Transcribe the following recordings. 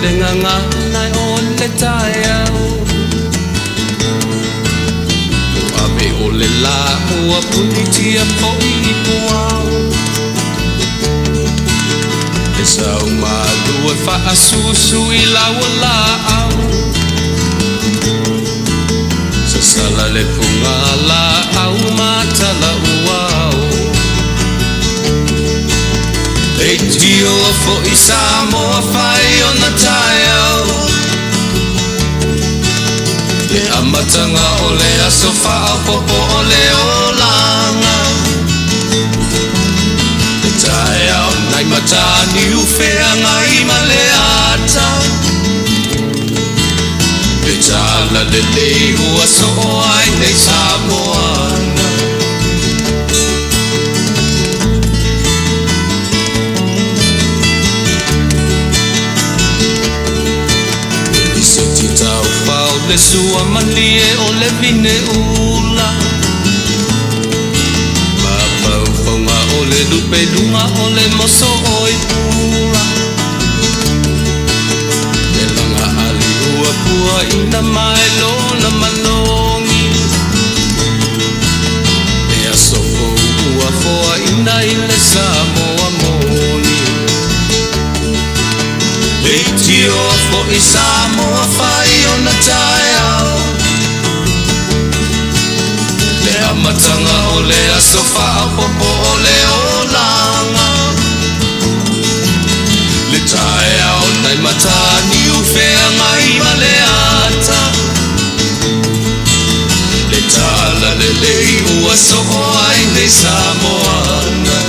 le gagana o le taeao. Ua ave o le lā ua punitia foi i puao. Le sau malu e faasusu i lau laau. Sasala le fuga laau ma tala uao. Leitio foi Samoa fai ona taeao. Le amataga o le aso faaopoopo o le olaga. Le taeao nai Mataniu Feagai ma le ata. Le tala lelei ua soo ai nei Samoana. Le lisiti taufao le sua malie o le vine ula. Mafaufauga o le lupe luga o le moso oi pula. Le laga ali ua puaina mai lona manogi. Le aso fou ua foaina i le Samoa moni. Leitio foi Samoa fai ona taeao. Le amataga o le aso faaopoopo o le olaga. Le taeao nai Mataniu Feagai ma le ata. Le tala lelei ua soo ai nei Samoana.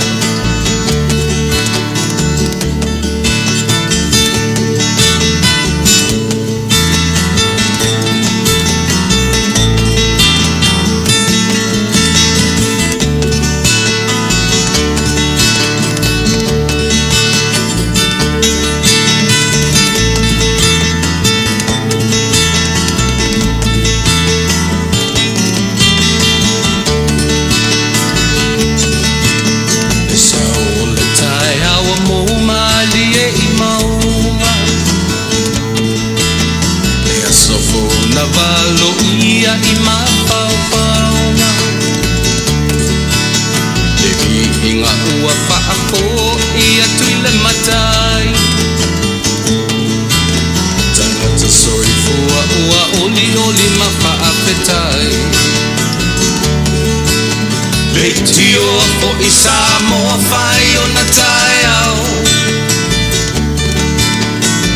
Le sao o le taeao ua mou malie i mauga. Le aso fou na valoia i mafaufauga. Le viiga ua faafoi atu i le Matai. Tagata soifua ua olioli ma faafetai. Leitio foi Samoa fai ona taeao.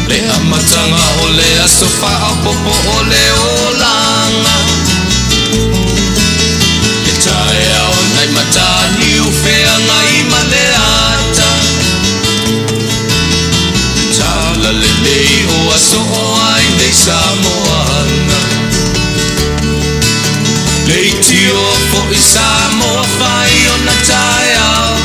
Le amataga o le aso faaopoopo o le olaga. Le taeao nai Mataniu Feagai ma le ata. Le tala lelei ua soo ai nei Samoana. Leitio foi Samoa fai ona taeao.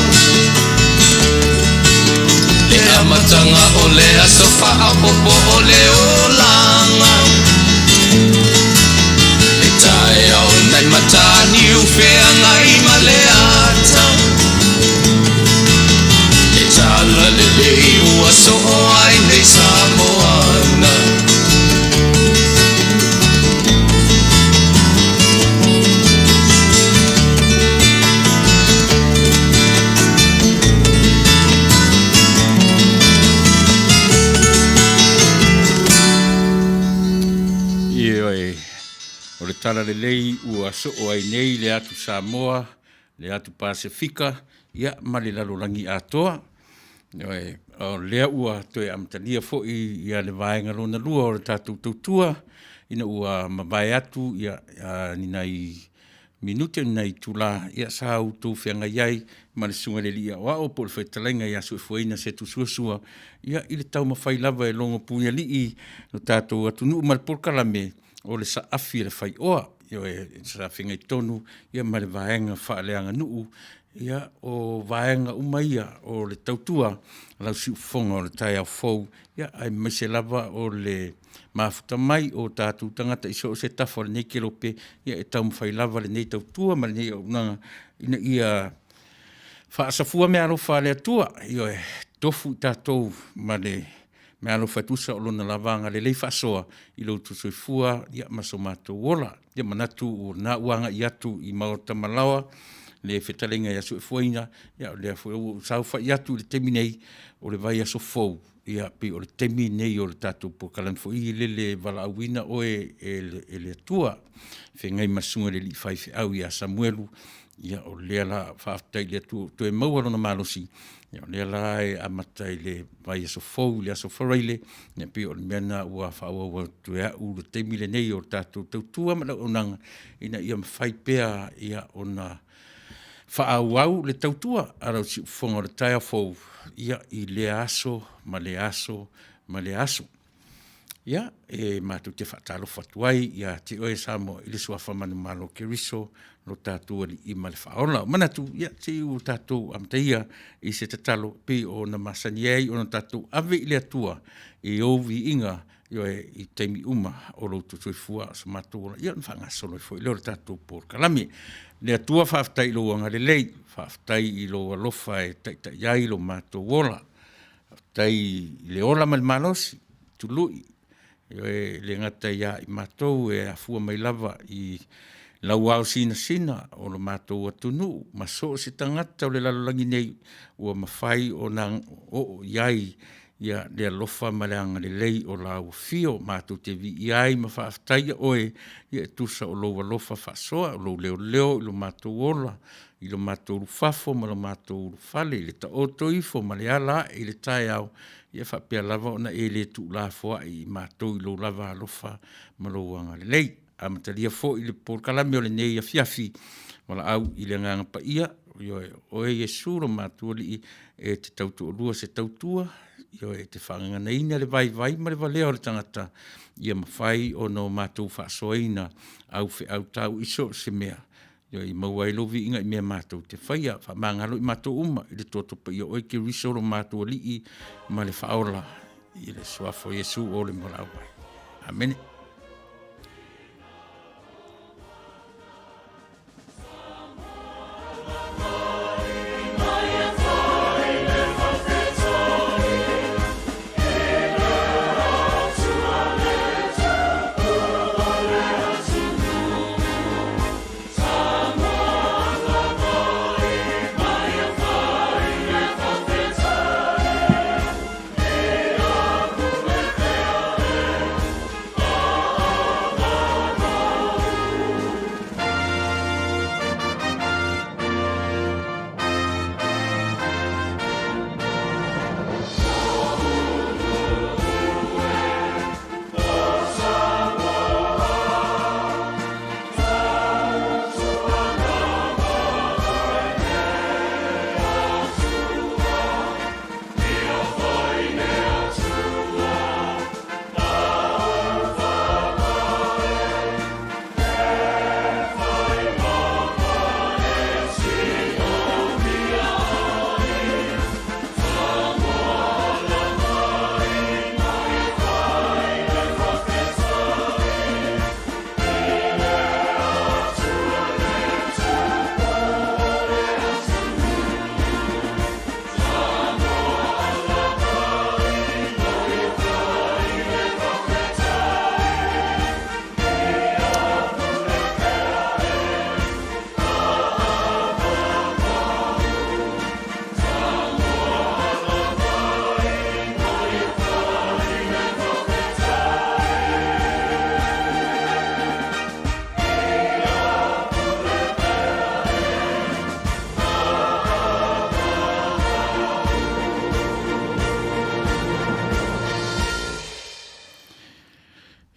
Le amataga o le aso faaopoopo o le olaga. Le taeao nai Mataniu Feagai ma le ata. Le tala lelei ua soo ai nei Samoana. Ioe, o le tala lelei ua soo ai nei le atu Samoa, le atu Pasefika, ia ma le lalolagi atoa. Ioe, o lea ua toe amatalia foi ia le vaega lona lua o le tatou tautua, ina ua mavae atu ia ni nai minute ni nai itula, ia sa outou feagai ai ma le Susuga i le Alii Aoao po o le Fetalaiga ia Soifuaina Setu Suasua, ia i le taumafai lava e logo puialii lo tatou atunuu ma le polokalame o le saafi a le faioa. Ioe, sa feagai tonu ia ma le vaega faaleaganuu, ia o vaega uma ia o le tautua a lau siufofoga o le taeao fou, ia aemaise lava o le mafuta mai o tatou tagata i so o se tafa o lenei kelope, ia e taumafai lava lenei tautua ma lenei auaunaga ina ia faasafua meaalofa a le Atua, ioe, tofu i tatou ma le. Meaalofa e tusa o Lona lava agalelei faasoa i lo outou soifua ma so matou ola. Ia manatu o lena ua agai atu i maota ma laoa le fetalaiga ia Suefuaina, ia o lea foi ua ou saofai atu i le taimi nei, o le vaiaso fou, ia pei o le taimi lenei o le tatou polokalame foi lele e valaauina oe e le Atua, feagai ma le Susuga i le Alii Faifeau ia Samuelu. Ia o lea la, faafetai i le Atua ua toe maua lona malosi, o lea la e amata i le vaiaso fou i le aso Faraile, ia pei o le mea lena ua faaauau atu e au le taimi lenei o le tatou tautua ma le auaunaga ina ia mafai pea ona faaauau le tautua a lau siufofoga o le taeao fou i lea aso ma lea aso ma lea aso. Ia, e matou te faatalofa atu ai ia te oe Samoa i le suafa manumalo o Keriso lo tatou Alii ma le Faaola. Ou te manatu, ia se i tatou amataia i se tatalo e pei ona masani ai ona tatou ave i le Atua i ou viiga, ioe, i taimi uma o lo outou soifua a o so matou ola, ia ona faagasolo ai foi lea o le tatou polokalame. Le Atua faafetai i lou agalelei, faafetai i lou alofa e taitai ai lo matou ola. Faafetai i le ola ma le malosi, tului, ioe, e le gata ia i matou e afua mai lava i lauao sinasina o lo matou atunuu ma so o se tagata o le lalolagi nei ua mafai ona oo i ai le alofa ma le agalelei o lau afio. Matou te viia ai ma faafetaia oe e tusa o lou alofa faasoa, o lou leoleo i lo matou ola, i lo matou ulufafo ma lo matou ulufale, i le taoto ifo ma le ala ae i le taeao, ia faapea lava ona e le tuulafoai i matou i lou lava alofa ma lou agalelei. Amatalia foi le polokalame o lenei afiafi, valaau i le Agaga Paia, ioe, o oe Iesu lo matou Alii e te tautoalua se tautua, ioe, e te faagaganaina le vaivai ma le valea o le tagata ia mafai ona matou faasoaina au feau tau i so o se mea, ioe, ia maua ai lou viiga i mea matou te faia. Faamagalo i matou uma i le Toto Paia o oe Keriso lo matou Alii ma le Faaola, i le suafa o Iesu o le Valaau ai. Amene.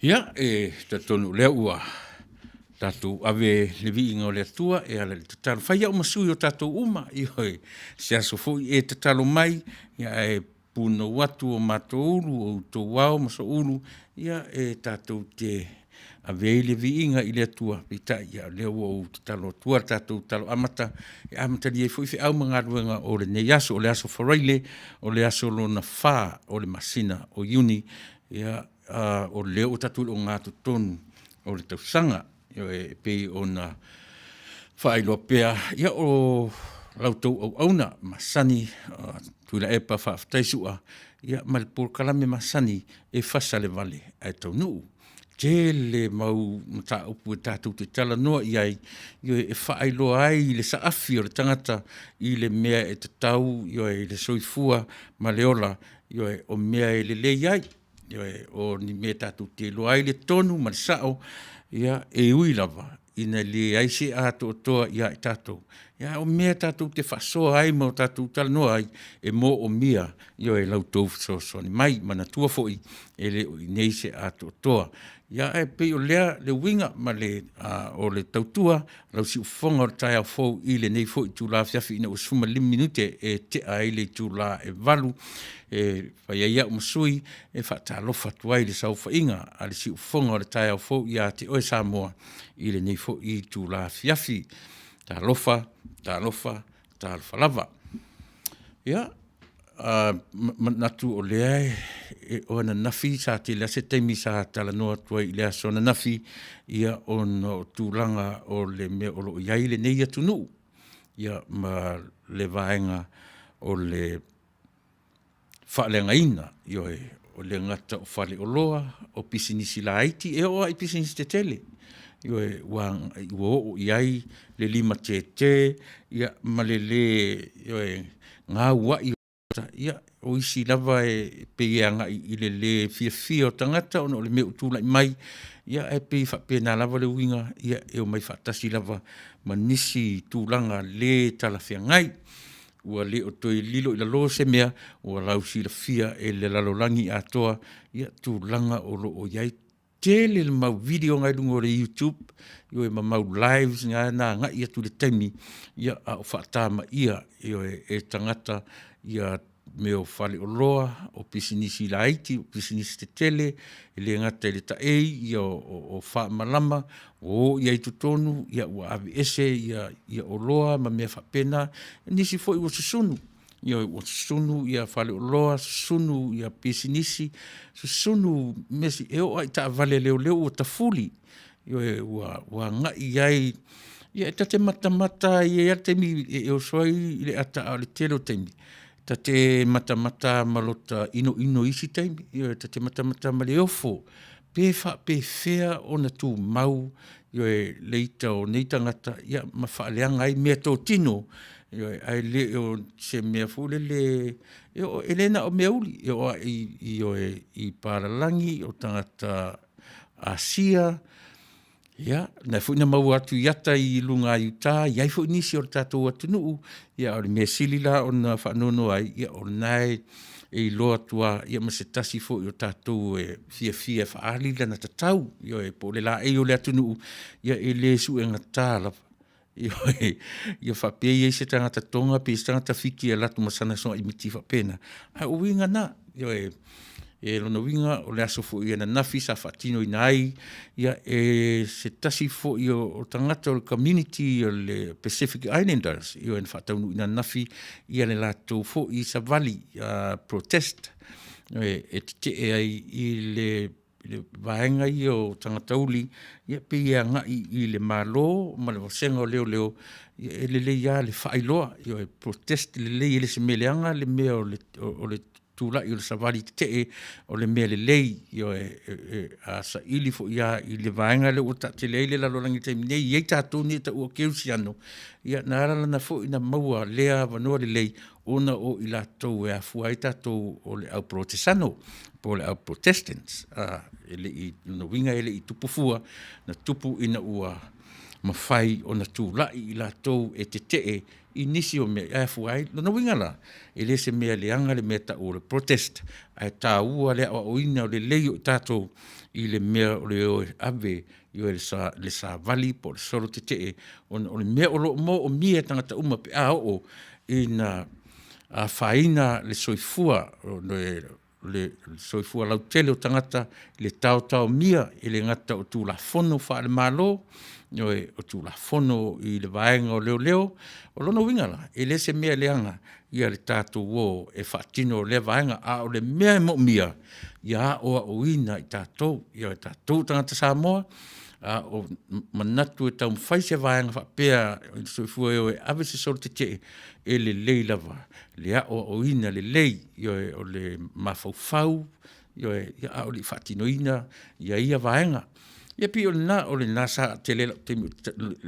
Ia, e talitonu o lea ua tatou ave le viiga o le Atua e ala i le tatalo. Fai au ma sui o tatou uma, ioe, se aso foi e tatalo mai, ae punou atu o matou ulu, o outou ao ma soulu, ia e tatou te ave ai le viiga i le Atua. Peitai, ia o lea ua ou tatalo atua le tatou tatalo amata e amatalia ai foi feau ma galuega o lenei aso. O le aso Faraile, o le aso lona 4 o le masina o Iuni, ia, o lea ua tatou i le ogatotonu o le tausaga. Ioe, e pei ona faailoa pea, ia o la outou auauna masani Tuilaepa, faafetai Sua. ia ma le polokalame masani e fasa le vale ae taunuu. Tele mau mataupu e tatou te talanoa i ai, ioe, e faailoa ai le saafi o le tagata i le mea e tatau, ioe, i le soifua ma le ola, ioe, o mea e lelei ai. Ioe, o ni mea tatou te iloa ai le tonu ma le sao, ia, e ui lava ina leai se atoatoa ia i tatou, a o mea tatou te faasoa ai ma tatou talanoa ai, e moomia, ioe, la outou fesoasoani mai. Manatua foi e le o i inei se atoatoa. Ia ae pei o lea le uiga ma le o le tautua lau siufofoga o le taeao fou i lenei foi itula afiafi ina ua 15 minute e tea ai le itula e 8:00, e fai ai au ma sui e faatalofa atu ai i le saofaiga a le siufofoga o le taeao fou ia te oe Samoa i lenei foi itula afiafi. Talofa, talofa, talofa lava. Ia, manatu o lea o ananafi sa tele lava se taimi sa talanoa atu ai i le aso ananafi ona o tulaga o le mea o lo o i ai lenei atunuu ma le vaega o le faaleagaina, ioe, e le gata o faleoloa, o pisinisi laiti, e oo lava i pisinisi tetele, ioe, ua oo i ai le limatete ma le le, ioe, gauai o tagata. Ia, o isi lava e pei e agai i le le fiafia o tagata ona o le mea ua tulai mai, ae pei e faapena lava le uiga, e omai faatasi lava ma nisi tulaga le talafeagai. Ua le o toe lilo i lalo se mea, ua lausilafia e le lalolagi atoa tulaga o lo o i ai. Tele le mau video na i luga o le youtube, ioe, ma mau lives na agai atu i le taimi a o faatamaia, ioe, e tagata mea o faleoloa, o pisinisi laiti, o pisinisi tetele, e le gata i le taei o faamalama ua o i ai i totonu, ua aveese oloa ma mea faapena. O nisi foi ua susunu, ioe, ua susunu faleoloa, susunu pisinisi, susunu e oo lava i taavale a leoleo ua tafuli, ioe, ua agai i ai. Ia ta te matamata e i ai lava le taimi e oso ai le ata, a o le tele o taimi, ta te matamata lava ma lota inoino i isi taimi, ioe, ta te matamata ma le ofo, pe faapefea ona tumau, ioe, le ita o nei tagata ma faaleaga ai meatotino, ioe, ae le o se mea foi lele, e le na o meauli, e oo lava i papalagi, o tagata Asia, ia, o lena foi na maua atu i ata i luga i uta, e i ai foi nisi o le tatou atunuu, a o le mea sili la ona faanoanoa ai, o lena e iloa atu lava ma se tasi foi o tatou e fiafia e faaali lana tatau, ioe, po o le laei o le atunuu, ia e le suegata lava, ioe, ia faapea e i ai se tagata Toga pe i ai se tagata Fiti e alu atu ma sana sogaimiti faapena, a o uiga na. Ioe. O lona uiga o le aso foi ananafi sa faatinoina ai e se tasi foi o tagata o le community o le Pacific Islanders na faataunuuina ananafi le latou foi savali protest e tetee ai i le vaega ia o tagata uli, e pei e agai i le Malo ma le vasega o leoleo, e lelei lava le faailoa, ioe, protest lelei, e le o se mea leaga le mea o le tulai o le savali tetee, o le mea lelei, ioe. A saili foi lava i le vaega lea ua taatele ai le lalolagi i le taimi nei, e i ai tatou nei e taua o kerisiano, ia na ala foi ona maua lea avanoa lelei, ona o i latou e afua ai tatou o le au Polotesano po o le au Protestants. O lona uiga e le i tupu fua, na tupu ina ua mafai ona tulai i latou e tetee i nisi o mea e afua ai. O lona uiga la, e le o se mea leaga le mea e tau o le protest, ae taua le aoaoina lelei o tatou i le mea o le o e ave le savali po o le solo tetee ona o le mea o lo o moomia e tagata uma pe a oo ina afaina le soifua, le soifua lautele o tagata i le taotaomia, e le gata o Tulafono faale-Malo, ioe, o Tulafono i le vaega o leoleo. O lona uiga la, e le o se mea leaga le tatou o e faatino lea vaega, a o le mea e moomia, ia aoaoina i tatou, ioe, o tatou o tagata Samoa. A o manatu e taumafai se vaega faapea i le soifua e o e ave se solo tetee, e lelei lava le aoaoina lelei, ioe, o le mafaufau, ioe, a o le i faatinoina ia vaega. Ia pei o lena, o lena sa tele ai lou taimi,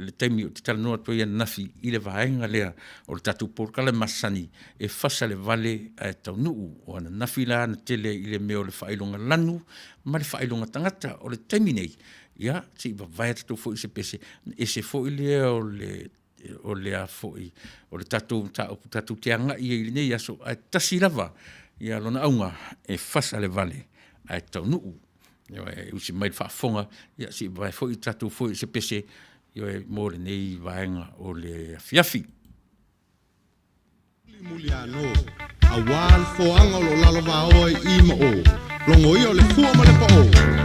le taimi ou te talanoa atu ai ananafi i le vaega lea o le tatou polokalame masani e fasa le vale ae taunuu. O ananafi la na tele ai i le mea o le faailoga lanu ma le faailoga tagata. O le taimi nei, ia se i vavae atu foi se pese, ona ese foi lea o le o le a foi o le tatou mataupu tatou te agai ai i lenei aso, ae tasi lava lona auga, e fasa le vale ae taunuu. Ioe, e usi mai i le faafofoga, ia se i vavae foi tatou foi se pese, ioe, mo lenei vaega o le afiafi. Muliano, aua le foaga o lo o lalovaoa i i ma o, logoia o le fua ma le pao.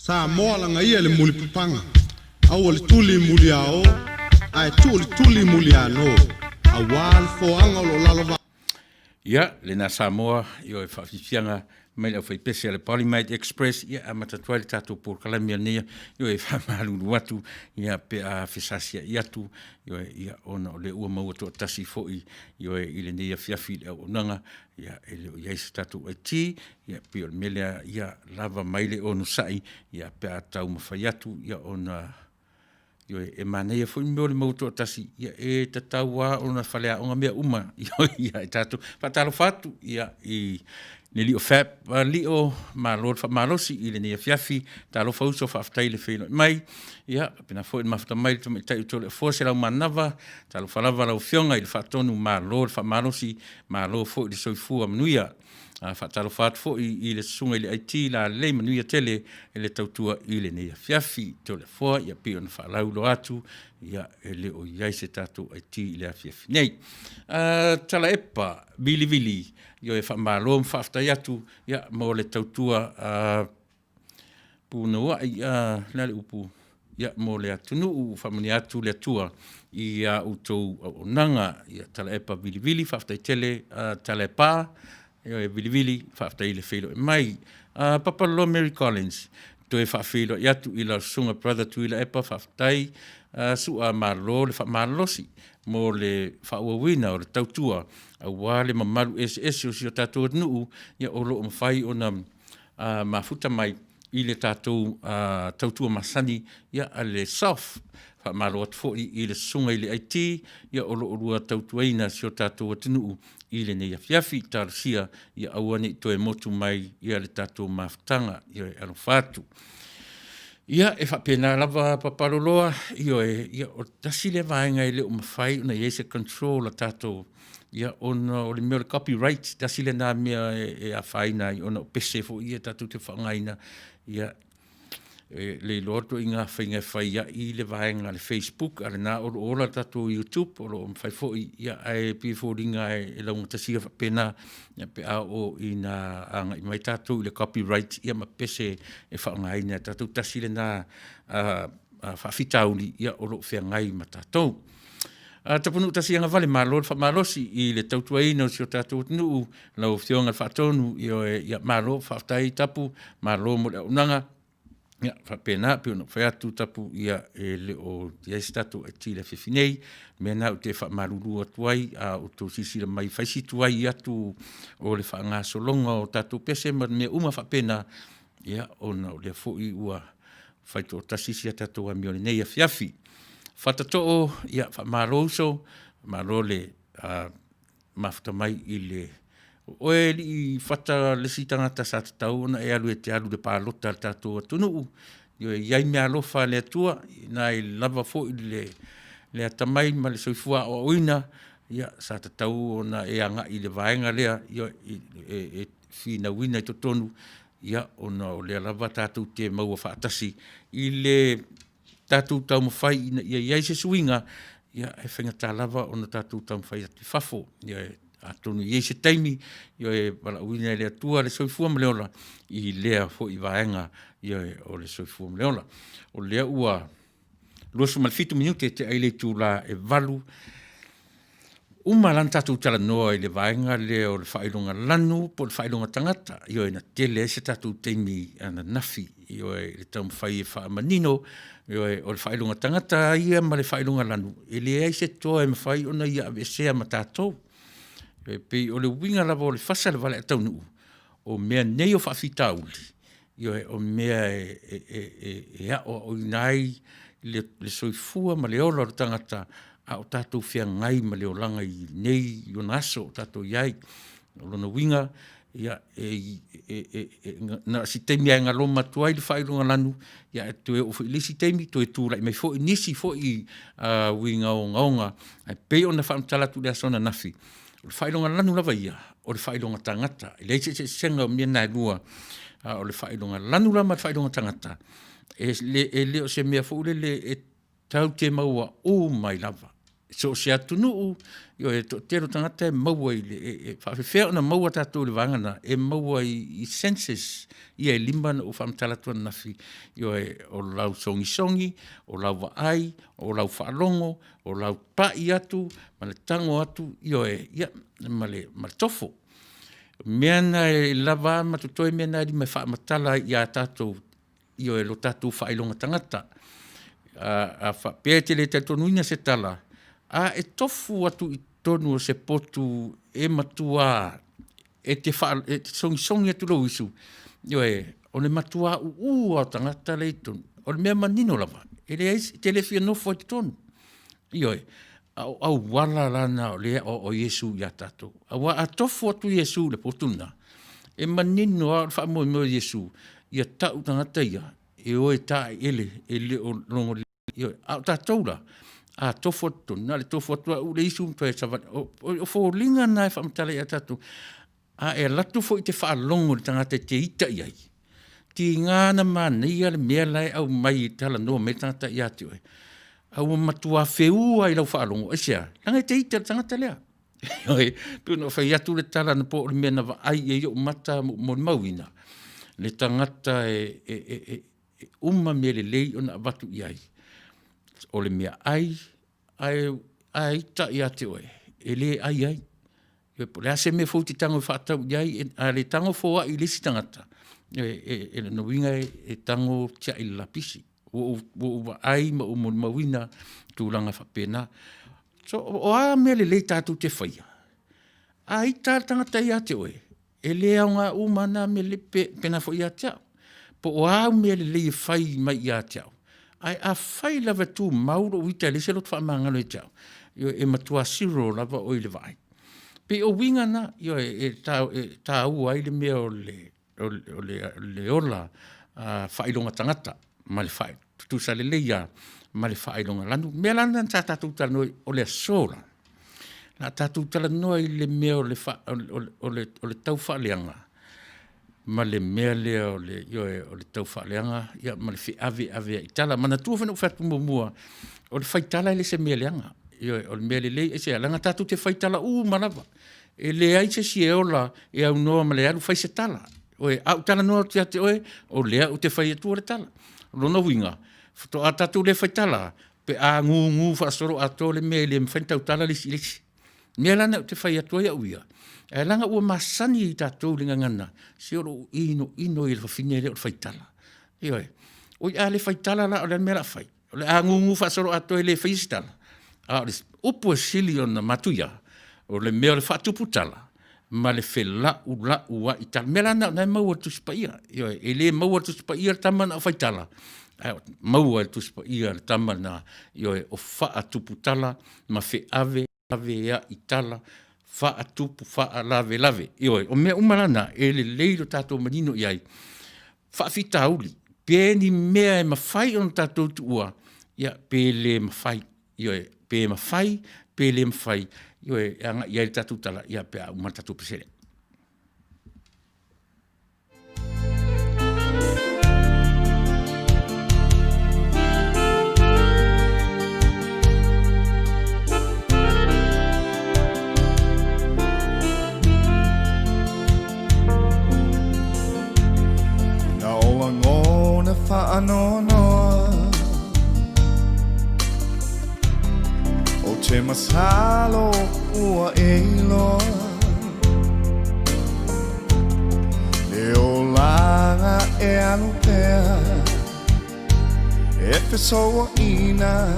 Samoa lagaia le mulipapaga, aua le tuli muliao, ae tuu le tuli muliano, aua le foaga o lo o lalo Ia, lena Samoa, ioe, faafiafiaga mai le aufaipese a le Polymite Express, ia amata atu ai le tatou polokalame o lenei, ioe, e faamalulu atu, ia, pe a fesasiai atu, ioe, ia, ona o lea ua maua toatasi foi, ioe, i lenei afiafi i le auaunaga, ia, e le o i ai se tatou IT, ia, pei o le mea lea, ia, lava mai le onosai, ia, pe a taumafai atu, ia, ona Ioe, e manaia foi mea o le mau toatasi, ia e tatau lava ona faleaoga mea uma ia e tatou. Faatalofa atu ia i le Lio Fab Lio, malo le faamalosi i lenei afiafi. Talofa uso, faafetai le feiloai mai. Ia, faapena foi le mafuta mai le tamaitai o Toleafoa Selau Talofa lava lau Afioga i le Faatonu, malo le faamalosi, malo foi le soifua manuia. Faatalofa atu foi i le susuga i le IT lalelei manuia tele e le tautua i lenei afiafi. Toleafoa ia pei ona faalauiloa atu, ia e le o i ai se tatou IT i le afiafi nei. Talaepa Vilivili, ioe, faamalo ma faafetai atu ia mo le tautua punouai, o le a le upu, ia mo le atunuu. Faamanuia atu le Atua i a outou auaunaga. Ia Talaepa Vilivili, faafetai tele Talaepa Vilivili, faafetai le feiloai mai. Papaloloa Mary Collins, toe faafeiloai atu i lau susuga Brother Tuilaepa, faafetai Su'a, malo le faamalosi mo le faaauauina o le tautua aua le mamalu eseese o si o tatou atunuu o lo o mafai ona mafuta mai i le tatou tautua masani a le SOF. Faamalo atu foi i le susuga i le IT o lo o oulua tautuaina si o tatou atunuu i lenei afiafi. Talosia ia aua ne i toe motu mai le tatou mafutaga. E alofa atu. Ia, e faapena lava Papaloloa, ioe, ia o le tasi lea vaega e le o mafai ona i ai se control a tatou, ia ona o le mea o le copyright, tasi lena mea e afaina ai ona o pese foi ia tatou te faaaogaina, ia e le iloa le ituaiga faiga e fai ai le vaega a le Facebook, a o lena o lo o ola le tatou Youtube, o lo o mafai foi, ae pei e foliga e laugatasia faapena pe a oo ina agai mai tatou i le copyright ma pese e faaaogaina e tatou. Tasi lena faafitauli o lo o feagai ma tatou. Tapunuu Tasiagavale, malo le faamalosi i le tautuaina o si o tatou atunuu, lau Afioga i le Faatonu, ioe, ia malo faafetai Tapu, malo mo le auaunaga. Ia, e faapena, e pei ona ou fai atu Tapu, ia e le o i ai se tatou IT i le afiafi nei. O le mea lena ou te faamalulu atu ai, a outou silasila mai e fai si tuai atu o le faagasologa o tatou pese ma mea uma faapena, ia ona o lea foi ua fai toatasi si a tatou amio i lenei afiafi. Fatatoo, ia faamalo uso, malo le mafuta mai i le… O oe alii Fata le isi tagata sa tatau ona e alu e te alu i le palota a le tatou atunuu. Ioe, e i ai meaalofa a le Atua, o lena e lava foi le atamai ma le soifua aoaoina, sa tatau ona e agai i le vaega lea e finauina i totonu, ona o lea lava tatou te maua faatasi i le tatou taumafai ina ia i ai se suiga, e faigata lava ona tatou taumafai atu i fafo. Atonu e i ai se taimi e valaauina e le Atua le soifua ma le ola i lea foi vaega o le soifua ma le ola. O lea ua 27 minute tea i le itula e 8:00, uma la ona tatou talanoa i le vaega lea o le faailoga lanu po o le faailoga tagata. Ioe, na tele ai se tatou taimi ananafi, ioe, i le taumafai e faamanino, ioe, o le faailoga tagata lava ia ma le faailoga lanu, e leai se toa e mafai ona ia aveesea ma tatou. E pei o le uiga lava o le fasa o le valeataunuu, o mea nei o faafitauli, ioe, o mea e aoaoina ai le soifua ma le ola o le tagata a o tatou feagai ma le olaga i nei ona aso o tatou i ai. O lona uiga, na o si taimi lava e galoma atu ai le faailoga lanu, ae toe oo foi i le isi taimi toe tulai mai foi nisi foi uiga ogaoga. Ae pei ona faamatala atu i le aso ananafi, o le faailoga lanu lava ia, o le faailoga tagata, e leai se eseesega o mea na e lua, a o le faailoga lanu la ma le faailoga tagata, e le o se mea foi lele e tatou te maua uma ai lava. So o se atunuu, ioe, e toatele o tagata e maua i le… e faapefea ona maua tatou i le vaega lena? E maua i senses ia e 5 na ou faamatala atu ananafi, ioe, o lau sogisogi, o lau vaai, o lau faalogo, o lau pai atu ma le tago atu, ioe, ia ma le tofo. O mea na e lava a ma totoe mea na e 5 e faamatala ai ia tatou, ioe, lo tatou faailoga tagata. A faapea e te le talitonuina se tala, a e tofu atu i totonu o se potu e matua e te sogisogi atu lou isu, ioe, o le matua uu lava o tagata la e i totonu, o le mea manino lava, e leai, e te le fia nofo ai i totonu. Ioe, a o auala la na o lea e aoao ai Iesu ia tatou. Aua a tofu atu Iesu i le potu lena, e manino lava o le faamoemoe o Iesu, ia tau i tagata ia e o e taeele e le o logo lelei. Ioe, a o tatou la, a tofu atu i totonu, na o le tofu atu lava uu le isu ma toe savali. O foliga na e faamatala ia tatou. A e alu atu foi e te faalogo i le tagata e te ita i ai, tiga na manaia le mea la e aumai e talanoa mai ai le tagata ia te oe, a ua matua feua i lau faalogo, aisea? Leaga e te ita i le tagata lea. Ioe, pei ona ou fai atu le tala anapo o le mea na vaai i ai ou mata ma ou molimauina, le tagata e uma mea lelei ona avatu i ai, o le meaai ae a ita ia te oe, e le ai ai. Po o le a se mea fou e te tago e faatau i ai, a le tago foai i le isi tagata, o lona uiga e tago tiai i le lapisi. Ua ou vaai ma ou molimauina tulaga faapena. So, o a mea lelei tatou te faia, a ita lava le tagata ia te oe, e le aoga uma lava na mea lelei, e faapena foi ia te au. Po o a au mea lelei e fai mai ia te au, ae afai lava e tumau lou ita e leai se loto faamagalo ia te au, ioe, e matua zero lava oe i le vaai. E pei o uiga na, ioe, e taua ai le mea o le ola faailoga tagata ma le tutusa lelei lava ma le faailoga lanu. O le mea la lena sa tatou talanoa ai, o le aso la, o le a tatou talanoa i le mea o le taufaaleaga ma le mea lea o le, ioe, o le taufaaleaga ma le feaveaveai tala. Manatua foi na ou fai atu muamua, o le faitala e le o se mea leaga. Ioe, o le mea lelei, aisea? Leaga tatou te faitala uma lava. E leai se isi e ola e aunoa ma le alu fai se tala. Ioe, a ou talanoa atu ia te oe, o lea ou te fai atua le tala. O lona uiga, faatoa tatou le faitala pe a gugu faasoloatoa le mea e le mafai ona tautala le isi i le isi. O le mea la lena ou te fai atu ai au ia, ae leaga ua masani i tatou i le gagana, se o lou inoino ia o le fafine lea o le faitala. Ioe. Oi a le faitala la, o le a le mea o le a fai? O le a gugu faasoloatoa e le faia se tala? A o le upu e sili ona matuia, o le mea o le faatupu tala ma le felaulau ai tala. O le mea la lena o lena e maua i le Tusi Paia. Ioe, e le maua i le Tusi Paia le tama na o faitala, ae maua i le Tusi Paia le tama lena, ioe, o faatupu tala ma feaveaveai tala, faatupu faalavelave. Ioe, o mea uma la na, e lelei lo tatou manino i ai. Faafitauli, pe ni mea e mafai ona tatou tuua, ia pe le mafai. Ioe, pe mafai, pe le mafai, ioe, e agai i ai le tatou tala, ia pe a uma le tatou pesele. Na o lagona faanoanoa O te masalo ua e iloa Le olaga e alu pea E fesouaina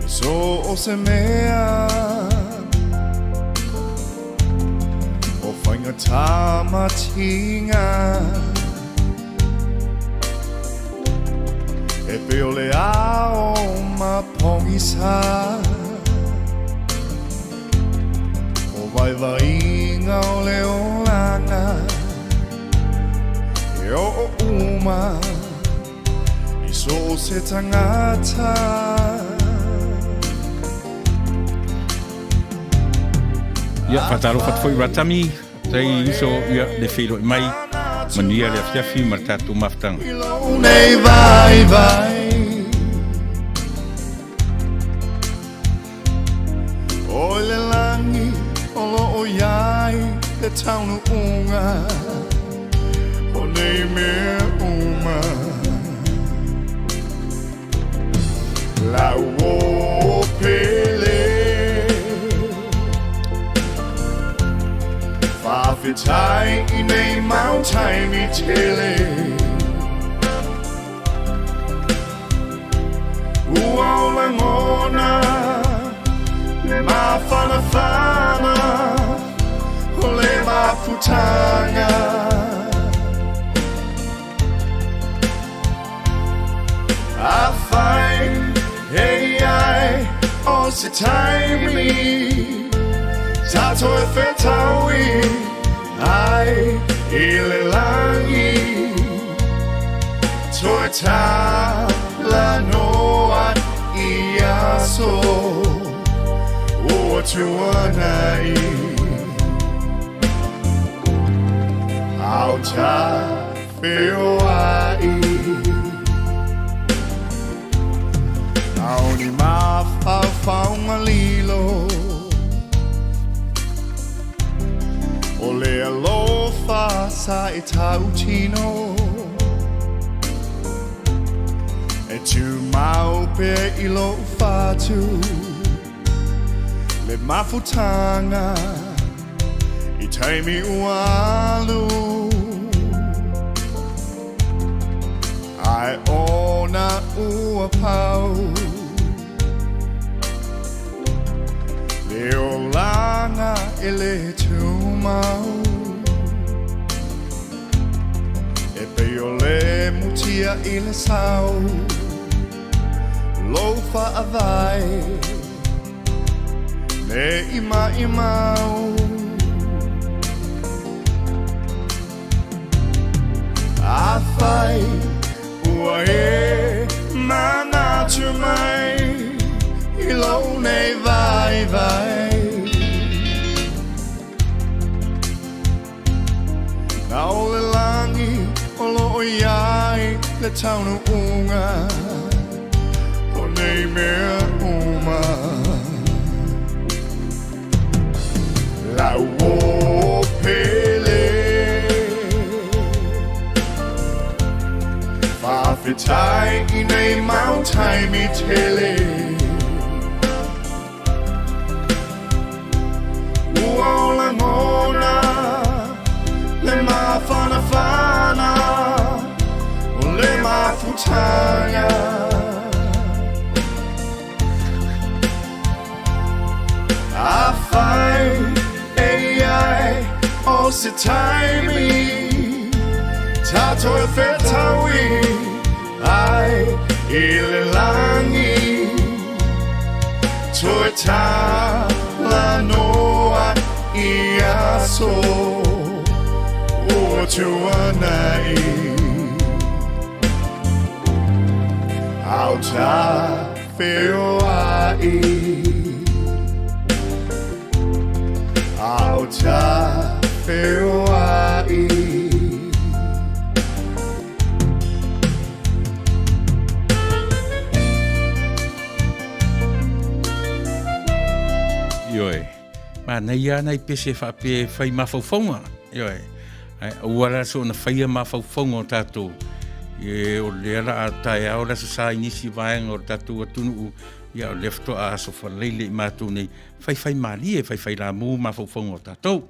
E so o se mea O faigata matinga E pei o le ao ma pogisa O vaivaiga o le olaga E oo uma i so o se tagata. Ia, faatalofa atu foi Ratami, tai uso ia le feiloai mai, manuia le afiafi ma le tatou mafutaga. I lou nei vaivai O le lagi o lo o i ai le taunuuga o nei mea uma. Lau o pele Faafetai i nei mau taimi tele Ua o lagona le mafanafana o le mafutaga. Afai e i ai o se taimi tatou e fetaui ai i le lagi Toe talanoa i aso ua tuanai. Ao ta feoai Ao ni mafaufauga lilo O le alofa sa e tautino E tumau pea i lou fatu Le mafutaga i taimi ua alu Ae ona ua pau Le olaga e le tumau E pei o le mutia i le sau Lou faavae Ne i maʻimau Afai ua e manatu mai I lou nei vaivai Na o le lagi o lo o i ai le taunuuga o nei mea uma. Lau o pele Faafetai i nei mau taimi tele Ua o lagona le mafanafana o le mafutaga Afai e i ai o se taimi tatou e fetaui ai i le lagi Toe talanoa i aso ua tuanai Ao ta feoai Ao ta feoai Ioe, manaia ana i pese e faapea e fai mafaufauga. Ioe, ai, aua la soona faia mafaufauga o tatou. E, o lea la a taeao le aso sa i nisi vaega o le tatou atunuu, ia o lea faatoa aso faraile i matou nei, faifai malie, faifai lamu mafaufauga o tatou.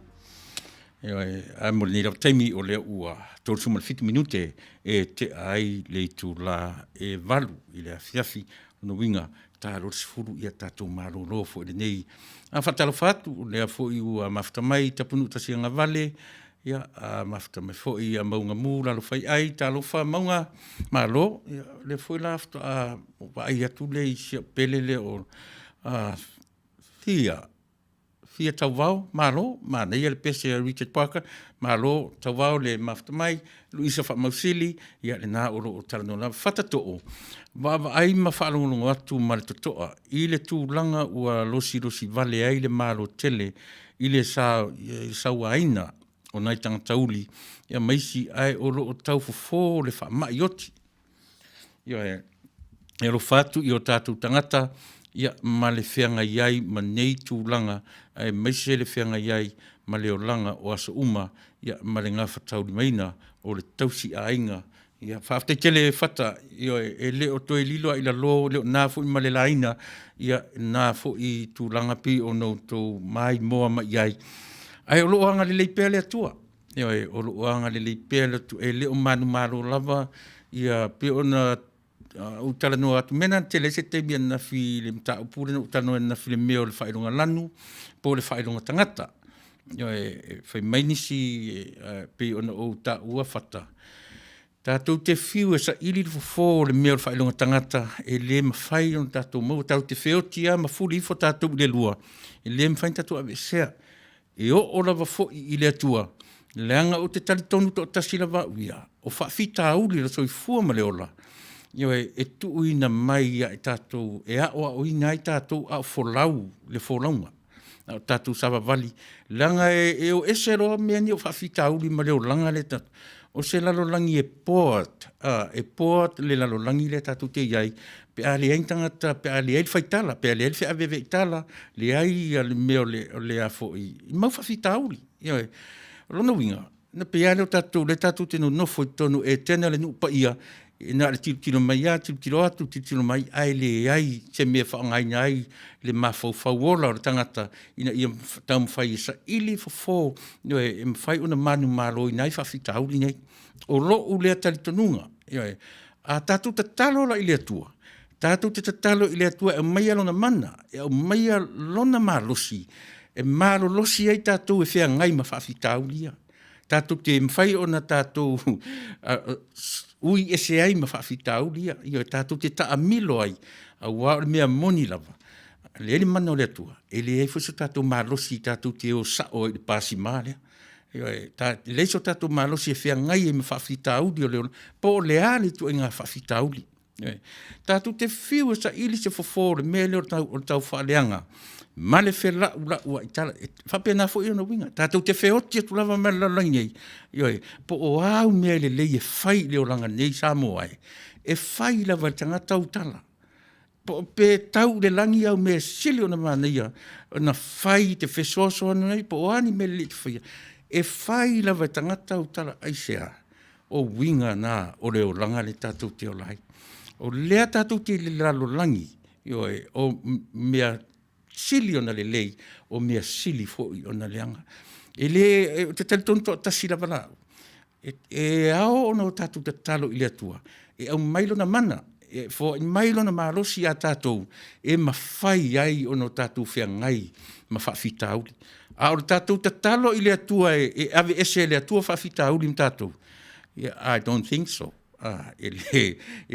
Ioe, ae mo lenei lava taimi o lea ua 37 minute e tea ai le itula e 8 i le afiafi. O lona uiga, ta 20 ia tatou malolo foi i lenei. A faatalofa atu, o lea foi ua mafuta mai Tapunuu Tasiagavale, ia, a mafuta mai foi ia Mauga Mu Lalofai'ai, talofa Mauga, malo. Ia, o lea foi la faatoa vaai atu lea i si au pele lea o Fia Fia Tauvao, malo, manaia le pese a Richard Parker, malo Tauvao le mafuta mai, Luisa Faamausili, ia lena o lo o talanoa lava. Fatatoo, vaavaai ma faalogologo atu ma le totoa i le tulaga ua losilosi vale ai le Malo tele i le sauaina o nai tagata uli ia ma isi ae o lo o tau fofo le faamai oti. Ioe, e alofa atu i o tatou tagata ia, ma le feagai ai ma nei tulaga, aemaise le feagai ai ma le olaga o aso uma, ia, ma le gafataulimaina o le tausi aiga. Ia, faafetai tele e Fata, ioe, e le o toe lilo lava i lalo, e le o na foi ma le laina, ia, na foi tulaga pei ona outou maimoa mai i ai. Ae o lo o agalelei pea le Atua. Ioe, o lo o agalelei pea le Atua, e le o manumalo lava, ia, pei ona ou talanoa atu, mea na na tele ai se taimi ananafi i le mataupu lea na ou talanoa ai ananafi i le mea o le faailoga lanu po o le faailoga tagata. Ioe, e fai mai nisi e pei ona ou taua Fata, tatou te fiu e saili le fofo o le mea o le faailoga tagata, e le mafai ona tatou maua, tatou te feoti lava ma fuli ifo tatou i le lua, e le mafai ona tatou aveesea. E oo lava foi i le Atua, leaga ou te talitonu toatasi lava au ia, o faafitauli o le soifua ma le ola, ioe, e tuuina mai ia i tatou e aoaoina ai tatou a o folau le folauga. A o tatou savavali, leaga e o ese loa mea nei o faafitauli ma le olaga lea tatou, o se lalolagi e bored, e bored le lalolagi lea tatou te i ai pe a leai ni tagata, pe a leai le faitala, pe a leai le feaveaveaitala, leai le mea o le a foi, mau faafitauli. Ioe. O lona uiga, ona pei lava lea o tatou lea tatou te nonofo i totonu o Etena le nuu paia, na o le tilotilo mai lava tilotilo atu tilotilo mai, ae leai se mea e faaaogaina ai le mafaufau ola o le tagata ina ia taumafai e saili fofo, ioe, e mafai ona manumaloina ai faafitauli nei. O lou lea talitonuga, ioe. A tatou tatalo la i le Atua, tatou te tatalo i le Atua e aumaia Lona mana, e aumaia Lona malosi e malolosi ai tatou e feagai ma faafitauli ia, tatou te mafai ona tatou ui ese ai ma faafitauli ia, ioe, tatou te taamilo ai, aua o le mea moni lava, e leai le mana o le Atua, e leai foi so tatou malosi tatou te o sao ai i le pasima lea. Ioe, e leai so tatou malosi e feagai ai ma faafitauli o le olaga, po o le a le ituaiga faafitauli. Ioe. Tatou te fiu e saili se fofo o le mea lea o le taufaaleaga ma le felaulauaitala, e faapena foi ona uiga, tatou te feoti atu lava ma le lalolagi nei, ioe, po o a au mea lelei e fai i le olaga nei Samoa e, e fai lava e le tagata au tala. Pe tau i le lagi au mea e sili ona manaia ona fai i te fesoasoani ai po o a ni mea lelei e te faia, e fai lava e tagata au tala. Aisea? O uiga na o le olaga lea tatou te ola ai. O lea tatou te i le lalolagi, ioe, o mea sili ona lelei, o mea sili foi ona leaga. E le, ou te talitonu toatasi lava la au, e ao ona tatou tatalo i le Atua e aumai Lona mana, e foai mai Lona malosi ia tatou e mafai ai ona tatou feagai ma faafitauli. A o le tatou tatalo i le Atua e aveese e le Atua faafitauli ma tatou, ia, I don't think so. E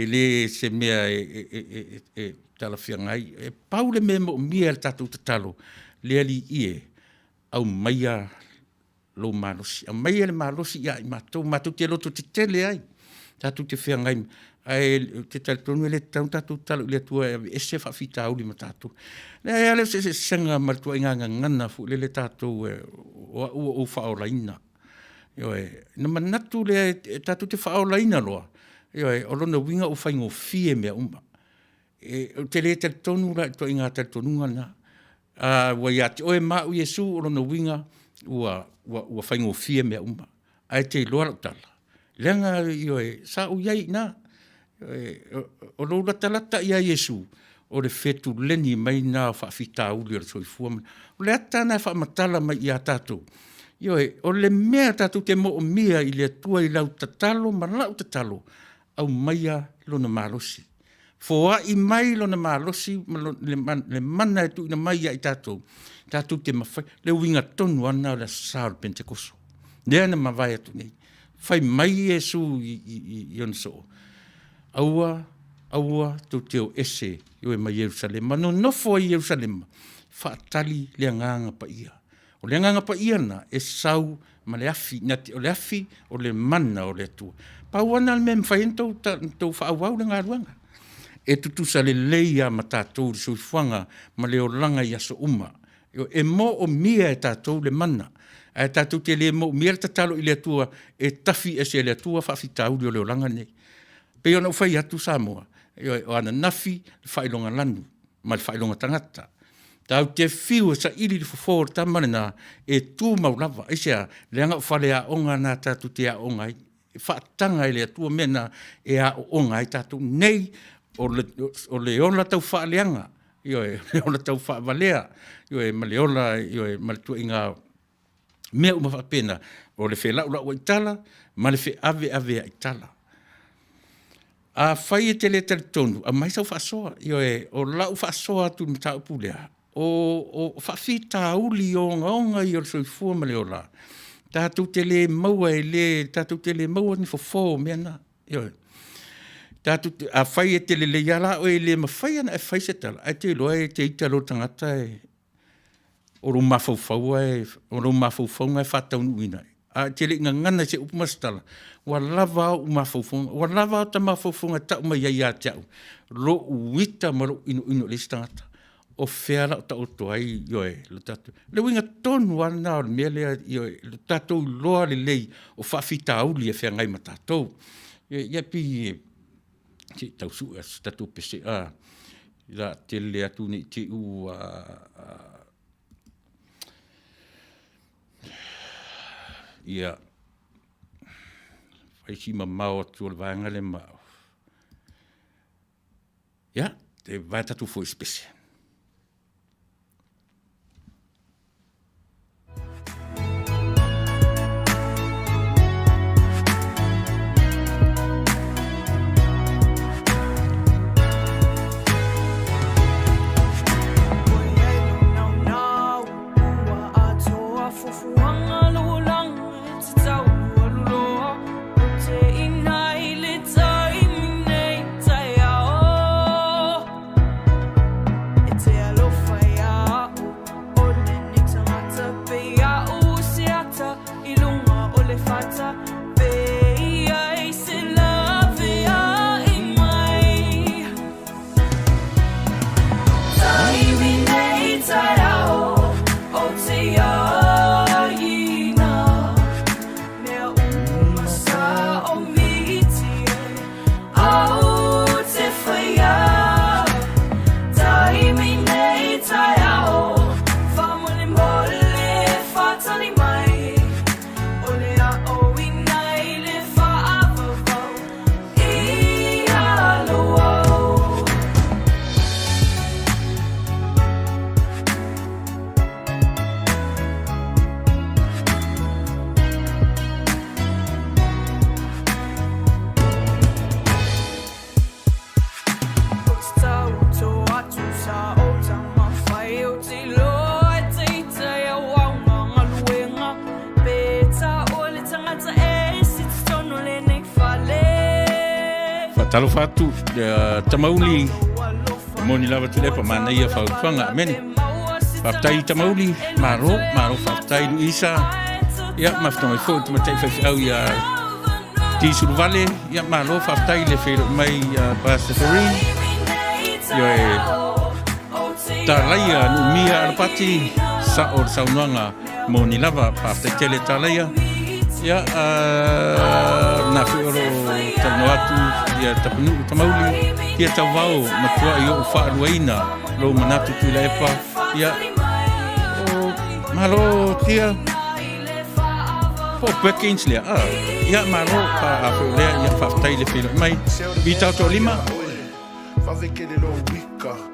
le se mea e talafeagai. E pau le mea e moomia e le tatou tatalo, le Alii e, aumaia lou malosi, aumaia le malosi ia i matou matou te lototetele ai, tatou te feagai, ae ou te talitonu e le tatau ona tatou tatalo i le Atua e aveese faafitauli ma tatou. Leai lava lea o se eseesega ma le ituaiga gagana foi lele tatou o au ua ou faaolaina. Ioe, ona manatu lea tatou te faaolaina loa, ioe, o lona uiga ua faigofie mea uma. Ou te le talitonu la i le ituaiga talitonuga lena. Ua ia te oe ma au Iesu, o lona uiga ua faigofie mea uma. Ae te iloa lau tala, leaga, ioe, sa ou i ai i ina. O lou latalata ia Iesu, o le fetuleni mai lena o faafitauli o le soifua. O le ata lena e faamatala mai ia tatou, ioe, o le mea tatou te moomia i le Atua i lau tatalo ma lau tatalo, aumaia Lona malosi. Foai mai Lona malosi ma le mana e tuuina mai ia i tatou, tatou te mafai, le uiga tonu lava lena o le Aso Sa o le Penetekoso, lea na mavae atu nei. Fai mai Iesu i ona soo, aua, aua tou te o ese mai Ierusalema, nonofo ai i Ierusalema, faatali le Agaga Paia. O le Agaga Paia lena e sau ma le afi, o le afi o le mana o le Atua. Pau lava lena o le mea e mafai ai ona outou faaauau le galuega, e tutusa lelei lava ma tatou le soifuaga ma le olaga i aso uma. E moomia e tatou le mana, ae tatou te le moomia le tatalo i le Atua e tafi ese e le Atua faafitauli o le olaga lenei. E pei ona ou fai atu Samoa, ioe, o ananafi le faailoga lanu ma le faailoga tagata. Tatou te fiu e saili le fofo o le tama lena, e tumau lava. Aisea? Leaga o faleaoga na tatou te aooga ai. E faataga e le Atua mea na e aooga ai tatou nei, o le ola taufaaleaga, ioe, o le ola taufaavalea, ioe, ma le ola, ioe, ma le ituaiga mea uma faapena, o le felaulauaitala ma le feaveaveaitala. Afai e te le talitonu, aumai sau faasoa. Ioe, o lau faasoa atu i le mataupu lea, o faafitauli ogaoga ia o le soifua ma le ola, tatou te le maua e le, tatou te le maua ni fofo o mea na. Ioe. Tatou te, afai e te lelei lava la oe e le mafai ona e fai se tala, ae te iloa e te ita loa le tagata e o lou mafaufau e, o lou mafaufauga e faataunuuina ai, ae e te le i gagana i se upu ma se tala, ua lava ou mafaufauga, ua lava ota mafaufauga e tau mai ai ia te au lou ita ma lou inoino i le isi tagata. O fea la o taoto ai, ioe, lo tatou. Le uiga tonu lava lena o le mea lea, ioe, lo tatou iloa lelei o faafitauli e feagai ma tatou. Ia pei e se i tau sue atu se tatou pese, a, o le a tele atu ne i te i ua ia, fai si mamao atu o le vaega lea ma Ia, e vae tatou foi i se pese. Faatalofa atu Tamauli, moni lava Tuilaepa, manaia fautuaga, amene. Faafetai Tamauli, malo, malo faafetai Luisa. Ia, mafuta mai foi tamaitai faifeau ia Ti Suluvale, ia malo faafetai le feiloai mai ia Pastor Ferin. Ioe, Talaia Nuumia Alapati, sao le saunoaga moni lava, faafetai tele Talaia. Ia, na foi o loo talanoa atu ia Tapunuu Tamauli, ia Tauvao matuai ou faaluaina lou manatu Tuilaepa. Ia, o, malo Tia. Po o Perkins lea, ah, ia malo, a foi o lea, ia faafetai le feiloai mai. Vita o Toalima.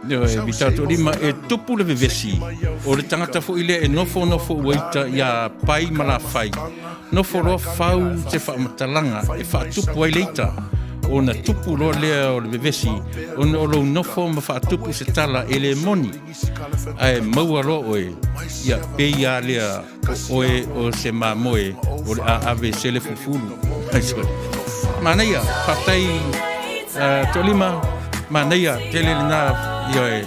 Ioe, Vita o Toalima, e tupu le vevesi o le tagata foi lea e nofonofo uaita iā Pai ma Lafai. Nofo loa fau se faamatalaga e faatupu ai le ita, ona tupu loa lea o le vevesi ona o lou nofo ma faatupu se tala e le moni, ae maua loa oe, ia pei a lea o oe o se mamoe o le a ave se le fufulu. Manaia, faafetai Toalima, manaia tele lena, ioe.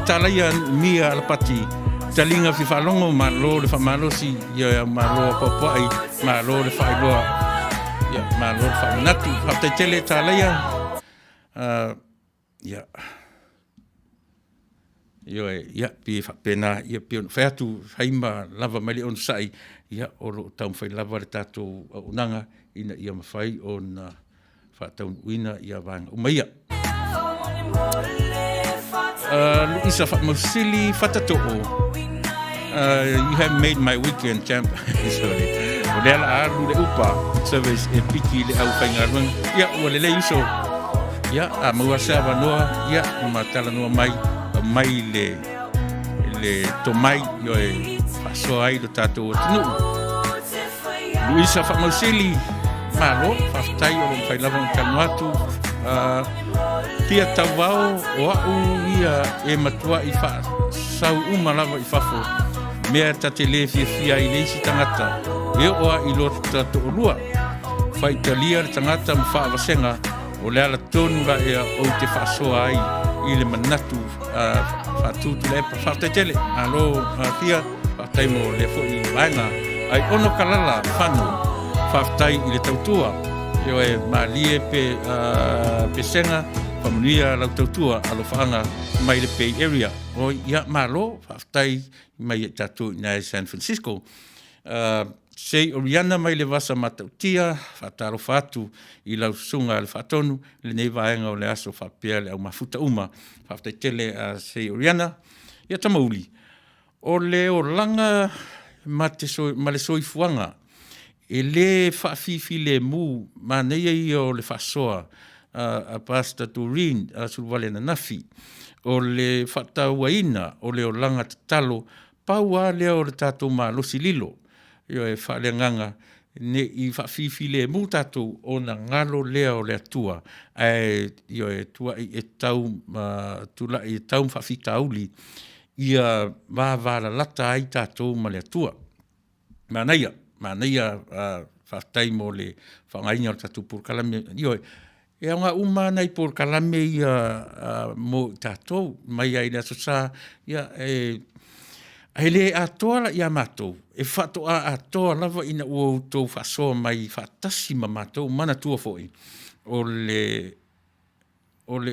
Talaia Nuumia Alapati, taliga fia faalogo, malo le faamalosi, ioe, au malo apoapoai, malo le faailoa, ia, malo le faamanatu. Faafetai tele Talaia. Ia. Ioe, ia, pei e faapena, ia, pei ona fai atu, fai ma lava mai le onosai, ia, o lo o taumafai lava le tatou auaunaga ina ia mafai ona faataunuuina ia vaega uma ia. Luisa Faamausili Fatatoo, you have made my weekend, champ. Sorry. O lea la alu le upa service e piki le au faigaluega. Ia, ua lelei uso. Ia, a maua se avanoa, ia, ma talanoa mai, mai le, le tomai, ioe, faasoa ai lo tatou atunuu. Luisa Faamausili, malo, faafetai o lo o mafai lava ona talanoa atu. Tia Tauvao, o au ia e matuai faasau uma lava i fafo, mea ta te le fiafia ai le isi tagata, e oo lava i lota toalua. Faitalia le tagata ma faavasega, o le ala tonu la ea ou te faasoa ai i le manatu faatu Tuilaepa. Faafetai tele, malo Tia. Faafetai mo lea foi vaega. Ai ono kalala fano. Faafetai i le tautua. Ioe malie pe pesega. Faamanuia lau tautua alofaaga mai le Bay Area. Oi, ia malo, faafetai mai ia i tatou i ina i San Francisco. Sei Oriana mai le Vasa Matautia, faatalofa atu i lau susuga i le Faatonu i lenei vaega o le aso faapea le au mafuta uma. Faafetai tele a Sei Oriana. Ia Tamauli, o le olaga ma te ma le soifuaga e le faafifilemu, manaia ia o le faasoa a Pastor Doreen Suluvale ananafi, o le faatauaina o le olaga tatalo, pau lava lea o le tatou malosi lilo, ioe, faaleagaga ne i faafifilemu tatou ona galo lea o le Atua, ae ioe, tuai e tau ma tulai e tau ma faafitauli ia vavalalata ai tatou ma le Atua. Manaia, manaia faafetai mo le faaaogaina o le tatou polokalame. Ioe, e aoga uma lava nai polokalame ia mo i tatou mai lava i le Aso Sa, ae le atoa la ia matou, e faatoa atoa lava ina ua outou faasoa mai faatasi ma matou. Manatua foi, o le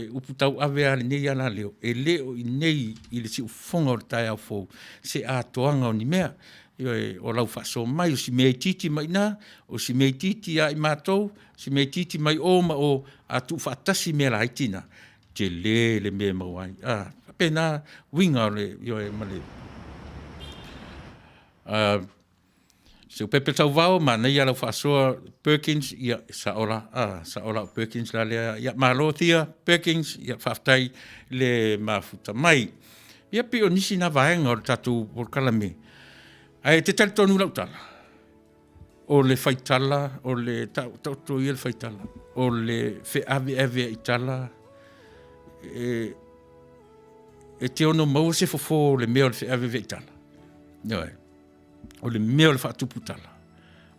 upu tauave lava a lenei alaleo, e le o i inei i le siufofoga o le taeao fou se atoaga o ni mea. Ioe, o lau faasoa mai, o si mea itiiti mai i ina, o si mea itiiti ia i matou, o si mea itiiti mai o ma o, a tuufaatasi mea laiti na, tele le mea e maua ai. A faapena uiga o le ioe ma le Seupepe Tauvao, manaia lau faasoa Perkins, ia e sao la, a sao la o Perkins la lea. Ia malo Thea Perkins, ia faafetai le mafuta mai. Ia pei o nisi na vaega o le tatou polokalame, ae e te talitonu i lau tala, o le faitala, o le taoto ia le faitala, o le feaveaveai tala, e, e te ono maua se fofo o le mea o le feaveaveai tala. Ioe. O le mea o le faatupu tala,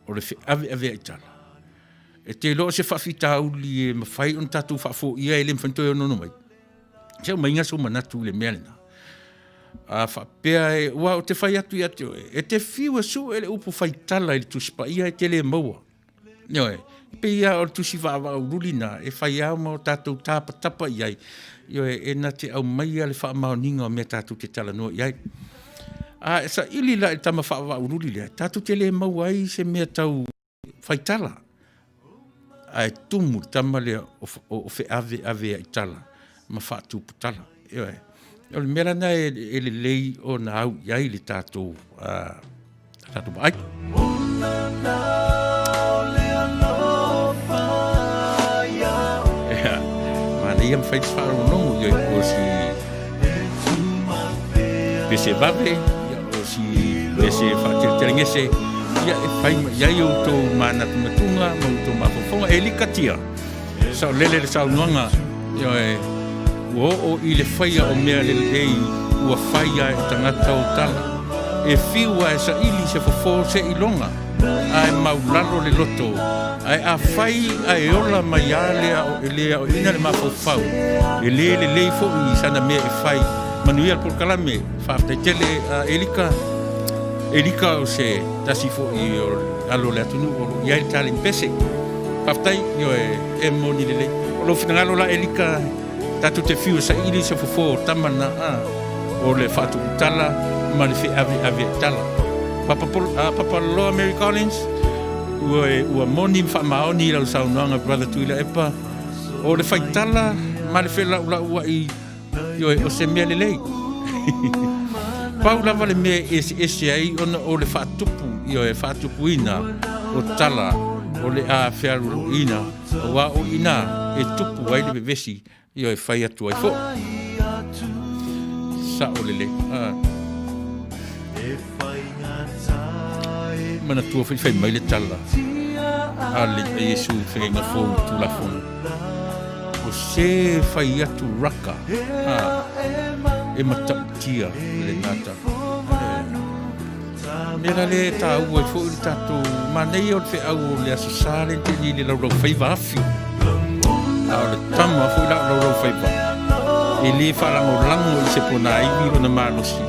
o le feaveaveai tala. E te iloa o se faafitauli e mafai ona tatou faafoia e le mafai ona toe onoono mai. Se aumaiga sou manatu i le mea lena. A faapea e, aua ou te fai atu ia te oe, e te fiu e sue le upu faitala i le Tusi Paia e te le maua. Ioe, e pei lava o le tusi vaavaaululi lena e fai lava ma o tatou tapatapa i ai, ioe, e na te aumaia le faamaoniga o mea tatou te talanoa i ai. A e saili la i le tama faavaaululi lea, tatou te le maua ai se mea tau faitala, ae tumu le tama lea o feaveaveai tala ma faatupu tala. Ioe. O le mea la lena e lelei ona au i ai le tatou tatou vaai. Ia, manaia ma fai se faalogologo ia o si pese vave, ia o si pese faateletelegese, ia e fai mai i ai outou manatunatuga ma outou mafaufauga. E likatia Saolele le saunoaga, ioe, ua oo i le faia o mea lelei ua fai a e tagata o tala. E fiu a e saili se fofo seiloga, ae maulalo le loto, ae afai ae ola mai a le e le aoaina le mafaufau, e le lelei foi sana mea e fai. Manuia le polokalame, faafetai tele a Elika. Elika o se tasi foi o alo o le atunuu o lo o i ai le taleni pese. Faafetai, ioe, e moni lelei. O lou finagalo la Elika, tatou te fiu e saili se fofo o tama na, a, o le faatuputala ma le feaveaveaitala. Papa, Papaloloa Mary Collins, ua, ua moni ma faamaoni i lau saunoaga Brother Tuilaepa, o le faitala ma le felaulau Ioe, o se mea lelei. Pau lava le mea e eseese ai ona o le faatupu, ioe, faatupuina o tala o le a fealualuina, aua o i inā e tupu ai le vevesi, ioe, fai atu ai foi. Sao lelei. Ah. Manatua foi fai mai le tala a le a Iesu i feagaiga fou i Tulafono. O se fai atu raka a e matautia lena tala. Mea la lea e taua ai foi le tatou manaia o le feau o le Aso Sa lea na tea nei i le laulaufaiva afi. A o le tama foi la o laulaufaiva e le faalagolago i se ponaivi lona malosi,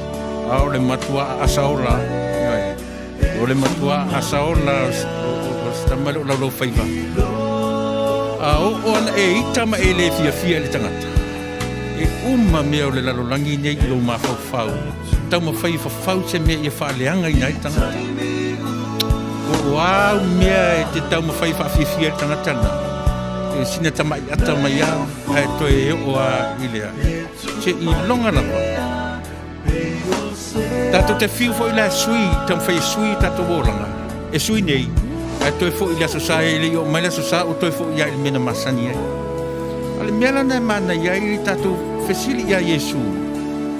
a o le matua aasa ola, ioe, o le matua aasa ola o se tama lea o laulaufaiva. A oo ana e ita ma e le fiafia i le tagata, e uma mea o le lalolagi nei i lou mafaufau, taumafai e fafau se mea ia faaleagaina ai le tagata. Po o a au mea e te taumafai e faafiafia ai le tagata lena, e sina tamai ata mai a, ae toe oo a i le se i loga lava. Tatou te fiu foi la e sui, taumafai e sui tatou olaga, e sui nei, ae toe foi i le Aso Sa, e le i oo mai le Aso Sa ua toe foi lava i le mea na masani ai. A o le mea la lena e manaia ai le tatou fesili ia Iesu,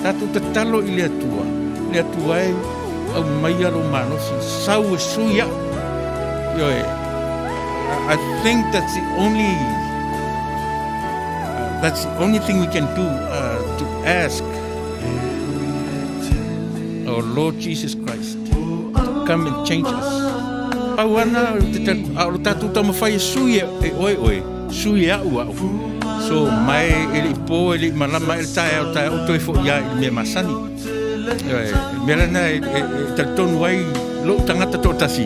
tatou tatalo i le Atua, le Atua e, aumaia lou malosi, sau e sui au. Ioe, I think that's the only that's the only thing we can do to ask our Lord Jesus Christ to come and change us. Pau ana, a o lo tatou taumafai e sui e oe oe, sui e a'u a'u. So, mai e le i po, e le i malama e le taeao, taeao, toe fo'i lava i le mea masani. Ioe, le mea lena e talitonu ai lou tagata toatasi,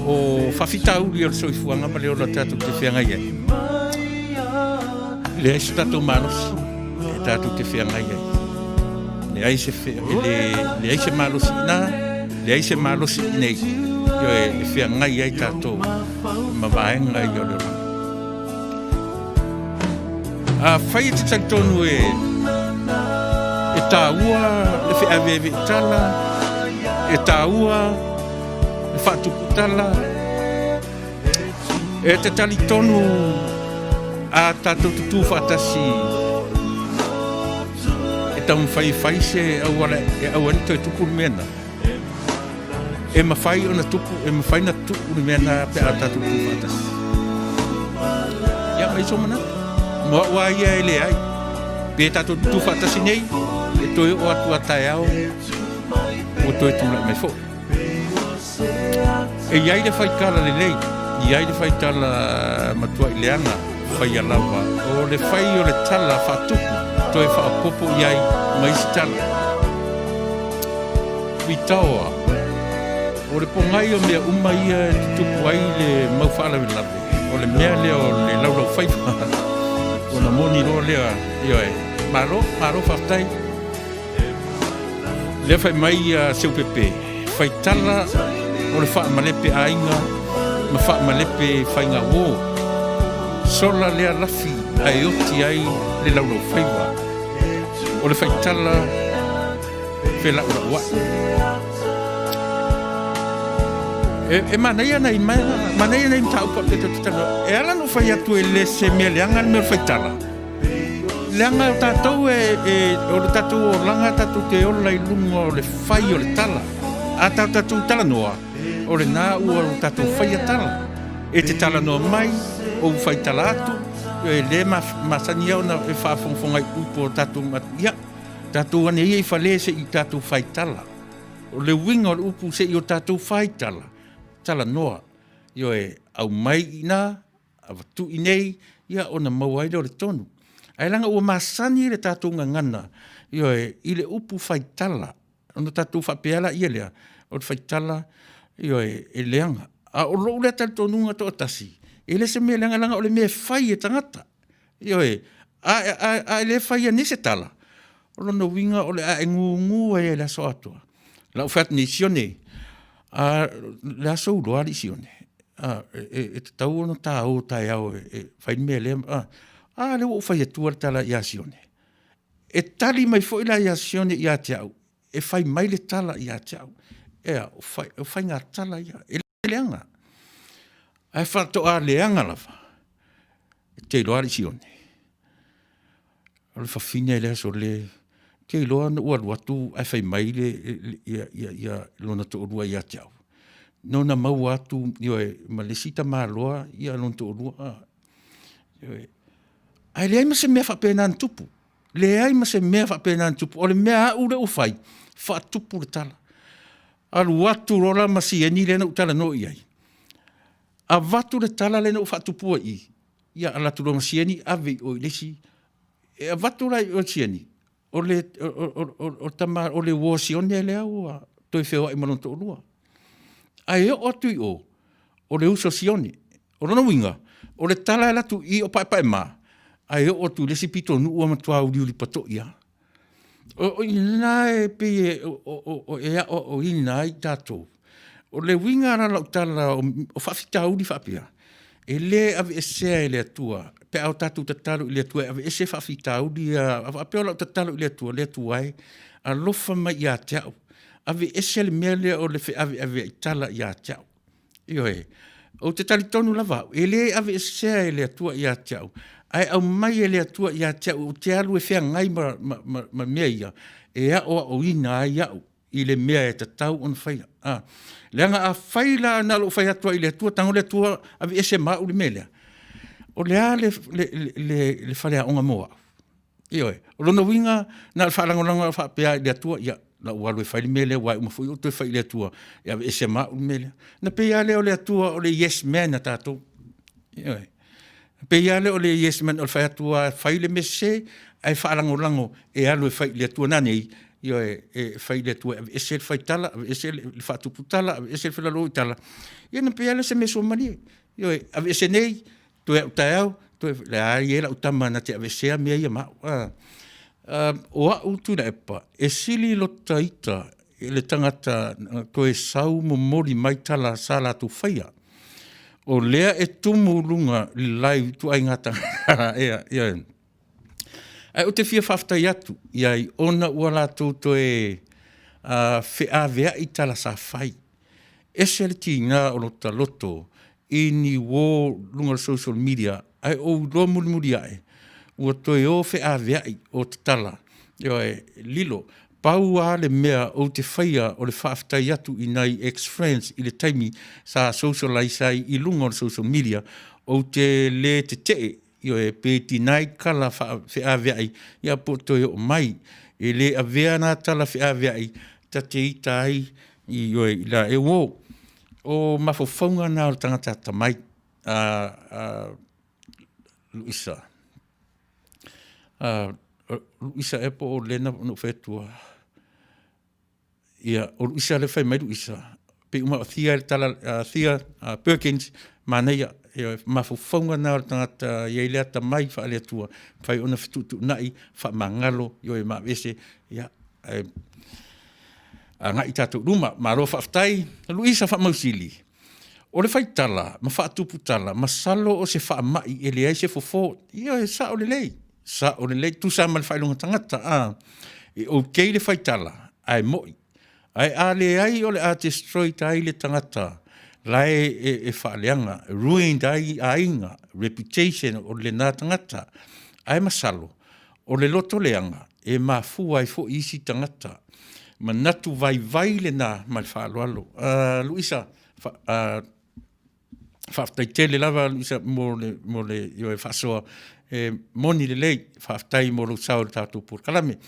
o faafitauli o le soifuaga ma le ola tatou te feagai ai. Leai so tatou malosi e tatou te feagai ai. Leai se, fe, e le, leai se malosi ina, leai se malosi inei. Ioe, e feagai ai tatou ma vaega ia o le olaga. Afai e te talitonu e, e tāua le feaveave i tala, e tāua le faatupu tala, e te talitonu a tātou tutū faatasi e taumafai e fai se auala e aua ai ne toe tupu le mea na. E mafai ona tupu, e mafai na tuu le mea na pe a tatou tu faatasi. Ia, mai sou manatu. Mo au a ia e leai. Pe tatou tu faatasi nei, e toe oo atu a taeao, ua toe tulai mai foi. E i ai le faitala lelei, i ai le faitala matuai leaga, faia lava. O le fai o le tala faatupu, toe faaopoopo i ai ma isi tala. Tuitaoa, o le pogai o mea uma ia e tutupu ai le mau faalavelave, o le mea lea o le laulaufaiva, ona moni loa lea, ioe, malo, malo faafetai. Lea fai mai ia Seupepe, faitala o le faamalepe aiga ma faamalepe faigauo. Sola lea lafi ae oti ai le laulaufaiva. O le faitala felaulau E, e manaia nai manaia nai mataupu a pe te talanoa. E ala ona ou fai atu e le se mea leaga le mea o le faitala. Leaga o tatou e, e o le tatou olaga tatou te ola i luga o le fai o le tala. A tatou tatou talanoa, o lena ua o tatou faia tala. E te talanoa mai, ou faitala atu, e le masani ia ona e faafogafoga i upu o tatou, ia, Tatou ane ia i fale se i tatou faitala. O le uiga o le upu se i o tatou faitala, talanoa. Ioe, aumai i ina, avatu i nei, ia ona maua ai lea o le tonu. Ae leaga ua masani le tatou gagana, ioe, i le upu faitala, ona tatou faapea laia lea, o le faitala, ioe, e leaga. A o lou lea talitonuga toatasi, e le se mea leaga, leaga o le mea e fai e tagata. Ioe, a e le faia nei se tala, o lona uiga o le a e gugu ai i le aso atoa. Lau fai atu nei, Sione, a le aso uloa alii Sione, a, e tatau ona ta o taeao e fai le mea lea, a, a lea ua ou fai atua le tala ia Sione. E tali mai foi la ia Sione ia te au, e fai mai le tala ia te au. Ea, o faiga tala ia, e leaga. Ae faatoa leaga lava, e te iloa alii Sione. O le fafine le aso le, te iloa na ou alu atu ae fai mai le, ia, ia, ia lona toalua ia te au. Nona maua atu, ioe, ma le isi tamaloa, ia lona toalua. Ioe. Ae leai ma se mea faapena na tupu. Leai ma se mea faapena na tupu. O le mea a'u lea ua fai, faatupu le tala. Alu atu loa la ma sieni lea na ou talanoa i ai. Avatu le tala lea na ou faatupua i i, ia alu atu loa ma sieni ave i o i le isi. E avatu la i o i sieni, o le, o, o, o, o, tama, o le uo Sione lea ua toe feoai ma lona toalua. Ae oo atu i o, o le uso Sione. O lona uiga, o le tala e alu atu i o Paepaemā, ae oo atu i le isi pitonuu ua matua uliuli patoʻi lava. O i ina e pei e aoaoina ai tatou. O le uiga la o lau tala o faafitauli faapea, e le aveesea e le Atua pe a o tatou tatalo i le Atua e aveese faafitauli ia. A faapea o lau tatalo i le Atua, le Atua e, alofa mai ia te au, aveese le mea lea o le feaveaveai tala ia te au. Ioe. Ou te talitonu lava au, e le aveesea e le Atua ia te au, ae aumai e le Atua ia te au ou te alu e feagai ma mea ia e aoaoina ai au i le mea e tatau ona faia. Leaga afai la na o lou fai atu lava i le Atua, tago le Atua aveese ma au le mea lea, o le a le faleaoga mo au? Ioe. O lona uiga na o le faalagolago lava faapea i le Atua, ia, o le a ou alu e fai le mea lea aua e uma foi ou toe fai i le Atua e aveese ma au le mea lea. Ona pei lava lea o le Atua o le yes man a tatou. Ioe. E pei lava lea o le yes man o le fai atu lava e fai le mea sese ae faalagolago e alu e fai i le Atua. Nanei, ioe, e fai i le Atua e aveese le faitala, aveese le faatuputala, aveese le felauaitala, ia ona pei lava lea o se mea suamalie. Ioe, aveese nei, toe a'u taeao, leai e lau tama na te aveesea mea ia ma au. O au Tuilaepa, e sili lota ita i le tagata na toe sau momoli mai tala sa latou faia, o lea e tumu i luga i le live ituaiga tagata, ioe. Ae ou te fia faafetai atu i ai ona ua latou toe feaveai tala sa fai. Ese le tiga o lota loto i ni uo i luga o le social media ae ou iloa mulimuli ae ua toe o feaveai o tatala, ioe, lilo. Pau lava le mea ou te faia o le faafetai atu i nai ex friends i le taimi sa socialise ai i luga o le social media, ou te le tetee, ioe, pe deny tala feaveai, ia po o toe oo mai. E le avea na tala feaveai ta te ita ai, ioe, i la e uo. O mafaufauga na o le tagata atamai, Luisa. O Luisa ea po o Lena na ou fai atua? Ia, o Luisa lea e fai mai Luisa, pei uma o Tia i le tala a Tia Perkins, manaia. Ioe, mafaufauga na o le tagata e i ai le atamai faale-Atua, e mafai ona fetuutuunai, faamagalo, ioe, ma aveese, ia, ae agai tatou i luma. Malo faafetai. Luisa Faamausili, o le faitala ma faatupu tala, masalo o se faamai e leai se fofo. Ioe, e sao lelei, sao lelei, tusa lava ma le faailoga tagata. A, e okay le faitala, ae moi. Ae a leai o le a destroyed ai le tagata la e faaleaga, ruined ai aiga, reputation o lena tagata. Ae masalo, o le loto leaga e mafua ai foi isi tagata. Manatu vaivai lena ma le faaaloalo. Luisa, faafetai tele lava Luisa mo le ioe faasoa e moni lelei. Faafetai mo lou sao i le tatou polokalame.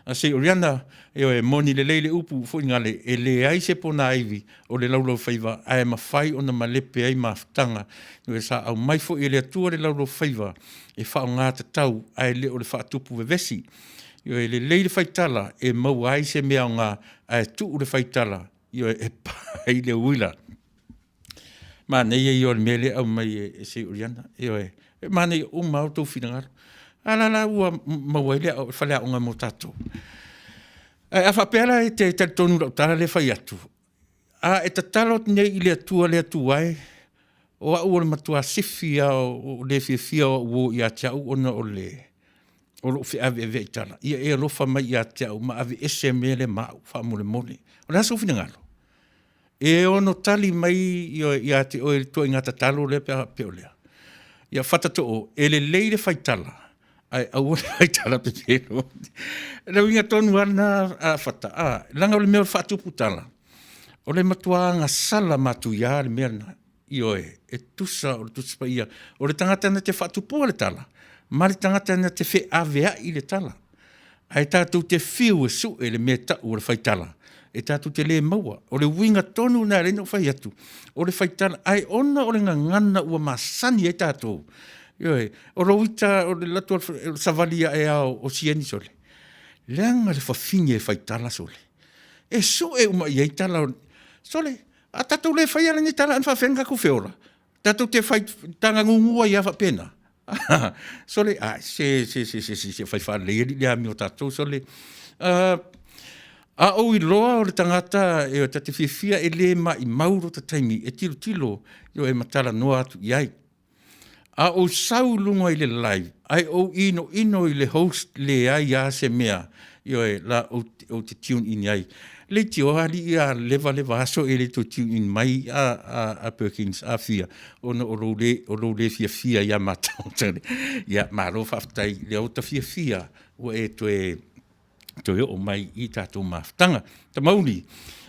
A sei Oriana, ioe, moni lelei le upu foi gale, e leai se ponaivi o le laulaufaiva ae mafai ona malepe ai mafutaga. Ioe, sa aumai foi e le Atua le laulaufaiva e faaaoga tatau ae le o le faatupu vevesi. Ioe, lelei le faitala e maua ai se mea aoga ae tuu le faitala, ioe, e pa ai le uila. Manaia ia o le mea lea e aumai e Seuriana, ioe, e manaia uma lava outou finagalo. A la la ua maua ai le faleaoga mo tatou. Ae a faapea la e te talitonu i lau tala lea e fai atu, a e tatalo atu nei i le Atua, le Atua e, o au o le matua sifi lava o le fiafia o au uo ia te au ona o le o lou feaveaveai tala, ia e alofa mai ia te au ma aveese le mea lea ma au faamolemole. O le a sou finagalo? E ono tali mai ia te oe i le ituaiga tatalo lea pe a faapea o lea. Ia Fatatoo, e lelei le faitala, ae aua le faitala pepelo. O le uiga tonu lava lena a Fata, a, leaga o le mea o le faatupu tala, o le matua agasala matuia le mea lena. Ioe, e tusa o le Tusi Paia, o le tagata na te faatupua le tala, ma le tagata na te feaveai le tala. Ae tatou te fiu e sue le mea e tau o le faitala, e tatou te le maua. O le uiga tonu lena e ala ai ona ou fai atu, o le faitala, ae ona o le gagana ua masani ai tatou, ioe, o lou ita, o le alu atu o le savali ae lava o Sieni sole, leaga le fafine e faitala sole, e sue uma i ai tala, sole, a tatou le faia lenei tala, ana faapefea ona tatou feola? Tatou te fai taga gugu ai lava faapena. Sole, ai, se, se, se, se, se, se fai faalelei alii le amio a tatou, sole. A ou iloa o le tagata e ta te fiafia e le maimau lota taimi e tilotilo e ma talanoa atu i ai. A ou sau i luga i le live ae ou inoino i le host leai lava se mea, ioe, la ou te tune in ai. Leitioa alii a leva leva aso e le toe tune in mai a Perkins a fia ona o lou le o lou le fiafia ia matou. Ia malo faafetai lea ua ta fiafia ua e toe toe oo mai i tatou mafutaga. Tamauli,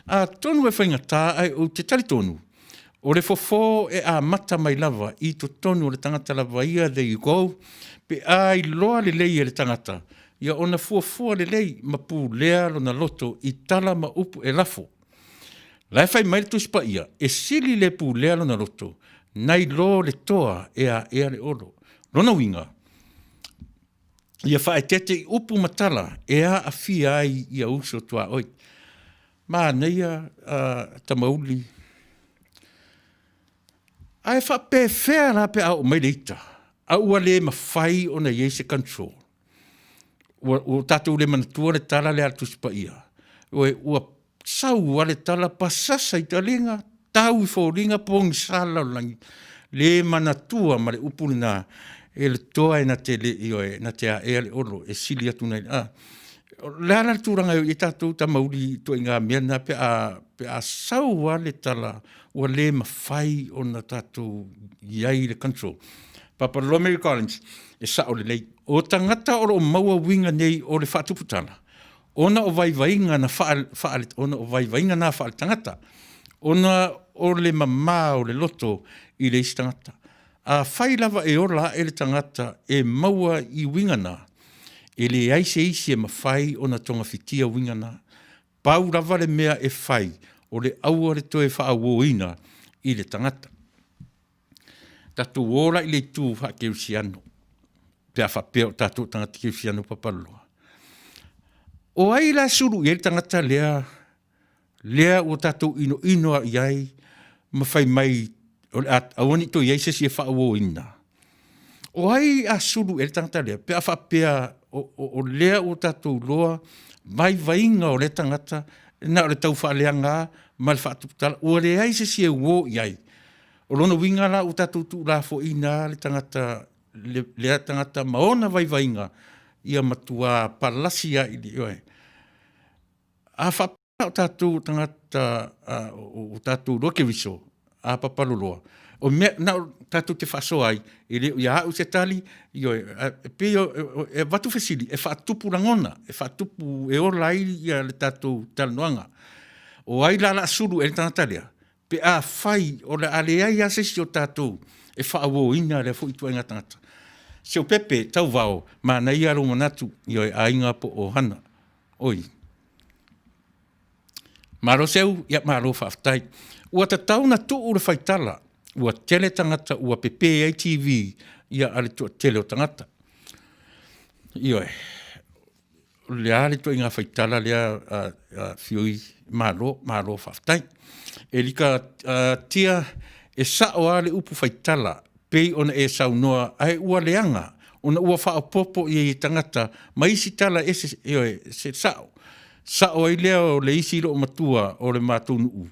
atonu e faigata ae ou te talitonu, o le fofo e amata mai lava i totonu o le tagata lava ia, there you go, pe a iloa lelei e le tagata, ia ona fuafua lelei ma pulea lona loto i tala ma upu e lafo. La e fai mai le Tusi Paia, e sili le pulea lona loto, nai lo le toa e aea le olo. Lona uiga, ia faaeteete i upu ma tala e aafia ai ia uso tuaoi. Manaia Tamauli. Ae faapefea la pe a oo mai le ita a ua le mafai ona i ai se control? Ua, ua tatou le manatua le tala lea a le Tusi Paia, ua sau lava le tala pasasa i taliga, tau i foliga pogisa le lalolagi, le manatua ma le upu lena e le toa e na te le, ioe, na te aea le olo e sili atu nai le, a. O le a la le tulaga e oo i ai tatou tamauli i ituaiga mea na pe a, pe a sau lava le tala ua le mafai ona tatou i ai i le control. Papa Mary Collins, e sao lelei. O tagata o lo o maua uiga nei o le faatuputala, ona o vaivaiga na faa, ona o vaivaiga na faaletagata, ona o le mama o le loto i le isi tagata. Afai lava e ola ae le tagata e maua i uiga na, e leai se isi e mafai ona togafitia uiga na. Pau lava le mea e fai, o le aua le toe faauoina i le tagata. Tatou o la i le itu faakerisiano, pe a faapea o tatou o tagata kerisiano papaloloa. O ai la e sulu i ai le tagata lea, lea ua tatou inoino lava i ai ma fai mai o le a aua ne i toe i ai se isi e faauoina? O ai a sulu i ai le tagata lea pe a faapea o lea ua tatou iloa vaivaiga o lea tagata na o le tau faaleaga ma le faatuputala, ua leai se isi e uo i ai? O lona uiga la ua tatou tuulafoaiina le tagata lea tagata ma ona vaivaiga ia matua palasi lava i le, ioe. A faapea o tatou o tagata o tatou iloa Keriso a papaloloa, o mea na o tatou te faasoa ai, e le o ia au se tali, ioe, e pei e avatu fesili e faatupu lagona, e faatupu e ola ai le tatou talanoaga. O ai la o le a sulu i ai le tagata lea? Pe afai o le a leai lava se isi o tatou e faauoina lea foi ituaiga tagata. Siopepe Tauvao, manaia lou manatu, ioe, aiga po o Hana. Oi. Malo Seu, ia malo faafetai. Ua tatau ona tuu le faitala, ua tele tagata ua pepe ai TV ia a le toatele o tagata. Ioe. O le a le ituaiga faitala lea a Fioi? Malo, malo faafetai. Elika Tia, e sao lava le upu faitala pei ona e saunoa ae ua leaga ona ua faaopoopo i ai e tagata ma isi tala ese, ioe, se sao. Sao ai lea o le isi loomatua o le matou nuu,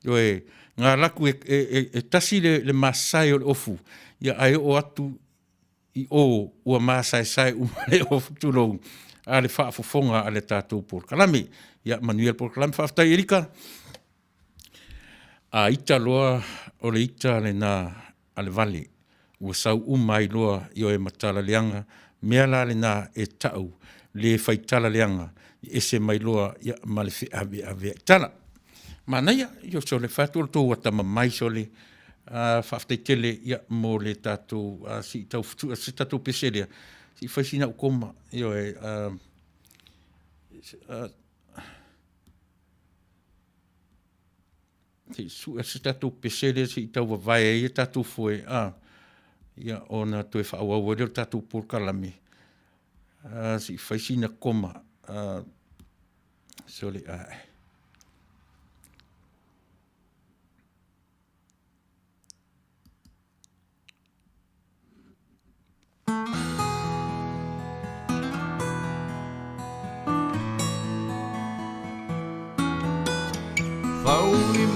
ioe, galaku e tasi le masae o le ofu, ia ae oo atu i o ua masaesae uma le ofu, tulou, a le faafofoga a le tatou polokalame. Ia manuia le polokalame. Faafetai Elika. A ita loa o le ita lena a le vale, ua sau uma ai loa ioe ma tala leaga, mea la lena e tau le faitala leaga, ese mai loa ia ma le feaveaveai tala. Manaia, io sole fai atu o le tou atamamai sole, faafetai tele ia mo le tatou se i tau se tatou pese lea, se i fai sina au koma, ioe. Se i sue se tatou pese lea se i tau vavae ai a tatou foe, ia ona toe faaauau ai lea o le tatou polokalame. Se i fai sina koma. Sole, ae.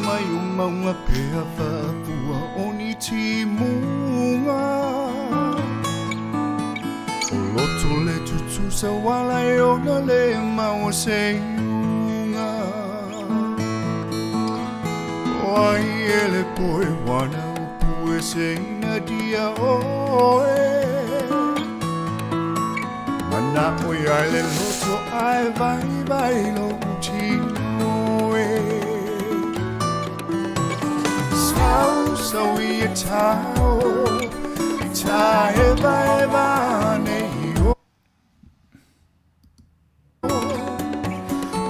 mai o maunga pea whapua o ni timunga. O loto le tutusa wala e ona le maua se iunga. O ai e le poe wana upu e se ina dia oe. Mana o ia le loto ai vai vai lo tino e. Sau sau i e tau, i ta e vai vane i o.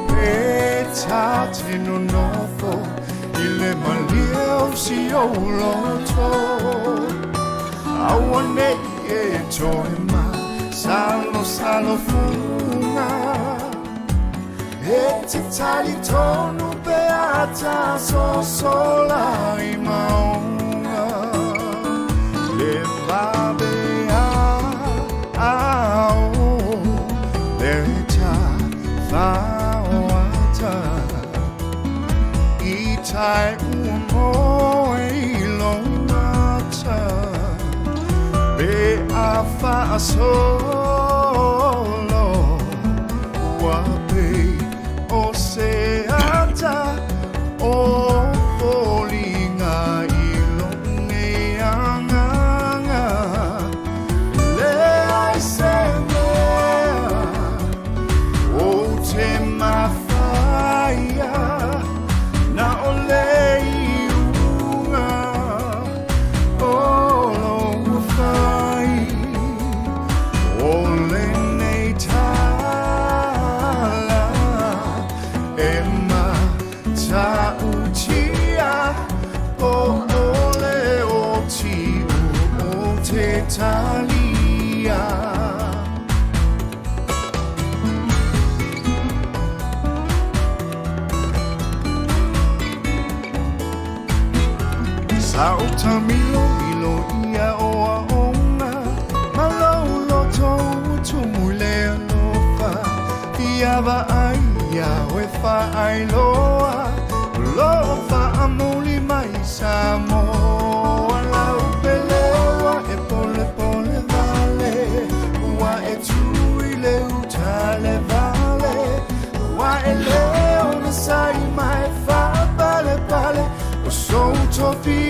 Pe ta te nonofo i le malie o si o loto. Aua nei e toe ma salo salo funga. E te tali tonu pe ata sosola i maunga. Le vabe a ao le ta whaoata. I tai ua moe i lo mata. Pe a whaasolo ua pei o se ata o foliga i lou nei agaga. Leai se mea ou te mafaia na o le iuga o lou fai o lenei tala e matautia po o le oti o te talia. Sa ou tamilomilo ia o aoga ma lou loto ua tumu i le alofa. Fia vaai iā oe faailoa o lou faamuli mai Samoa. Lau pele ua e polepole wale, ua e tū i le uta le vale, ua e le onosai mai faapalepale o sou tofi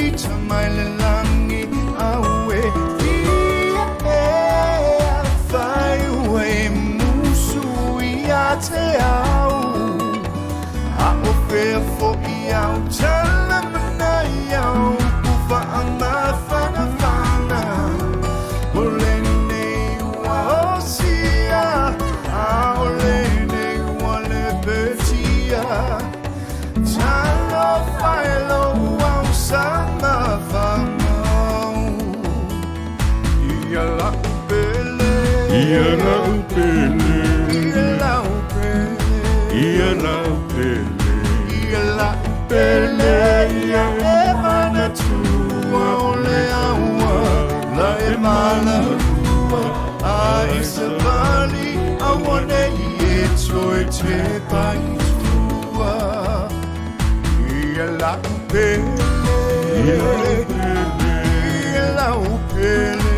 mai le lagi aue fia ea fai ua e musu ia te au. A o fea foʻi au tala manai au upu faamafanafana o lenei ua osia a o lenei ua lepetia. Talofa e lou ausama famau ia lau pele. Ia lau pele. Ia lau pele. Ia lau pele. Ia lau pele ia e manatua o le aua la e malalua a i savali aua nei e toe tepa i tua. Ia lau pele. Ia lau pele.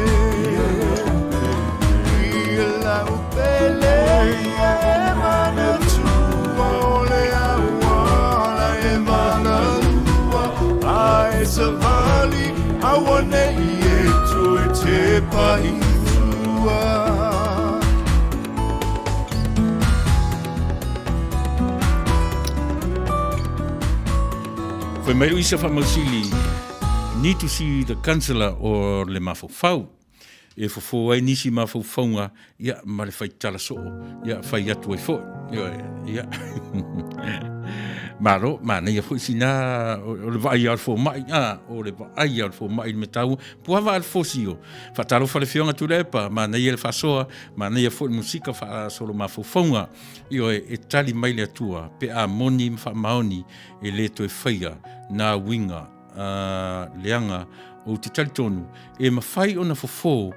Ia lau pele ia e manatua o le aua la e malalua a e savali aua nei e toe tepa i tua. Fai mai Luisa Faamausili, need to see the councillor o le mafaufau. E fofo ai nisi mafaufauga, ia, ma le faitala soo, ia, fai atu ai foi. Ia, malo, manaia foi sina, o le vaai o le fomai, a, o le vaai o le fomai le metau, puava al fosio. Faatalofa le Afioga Tuilaepa, manaia le faasoa, manaia foi le musika faasolo mafaufauga. Ioe, e tali mai le Atua, pe a moni ma faamaoni, e le toe faia nā uiga leaga ou te talitonu e mafai ona fofo,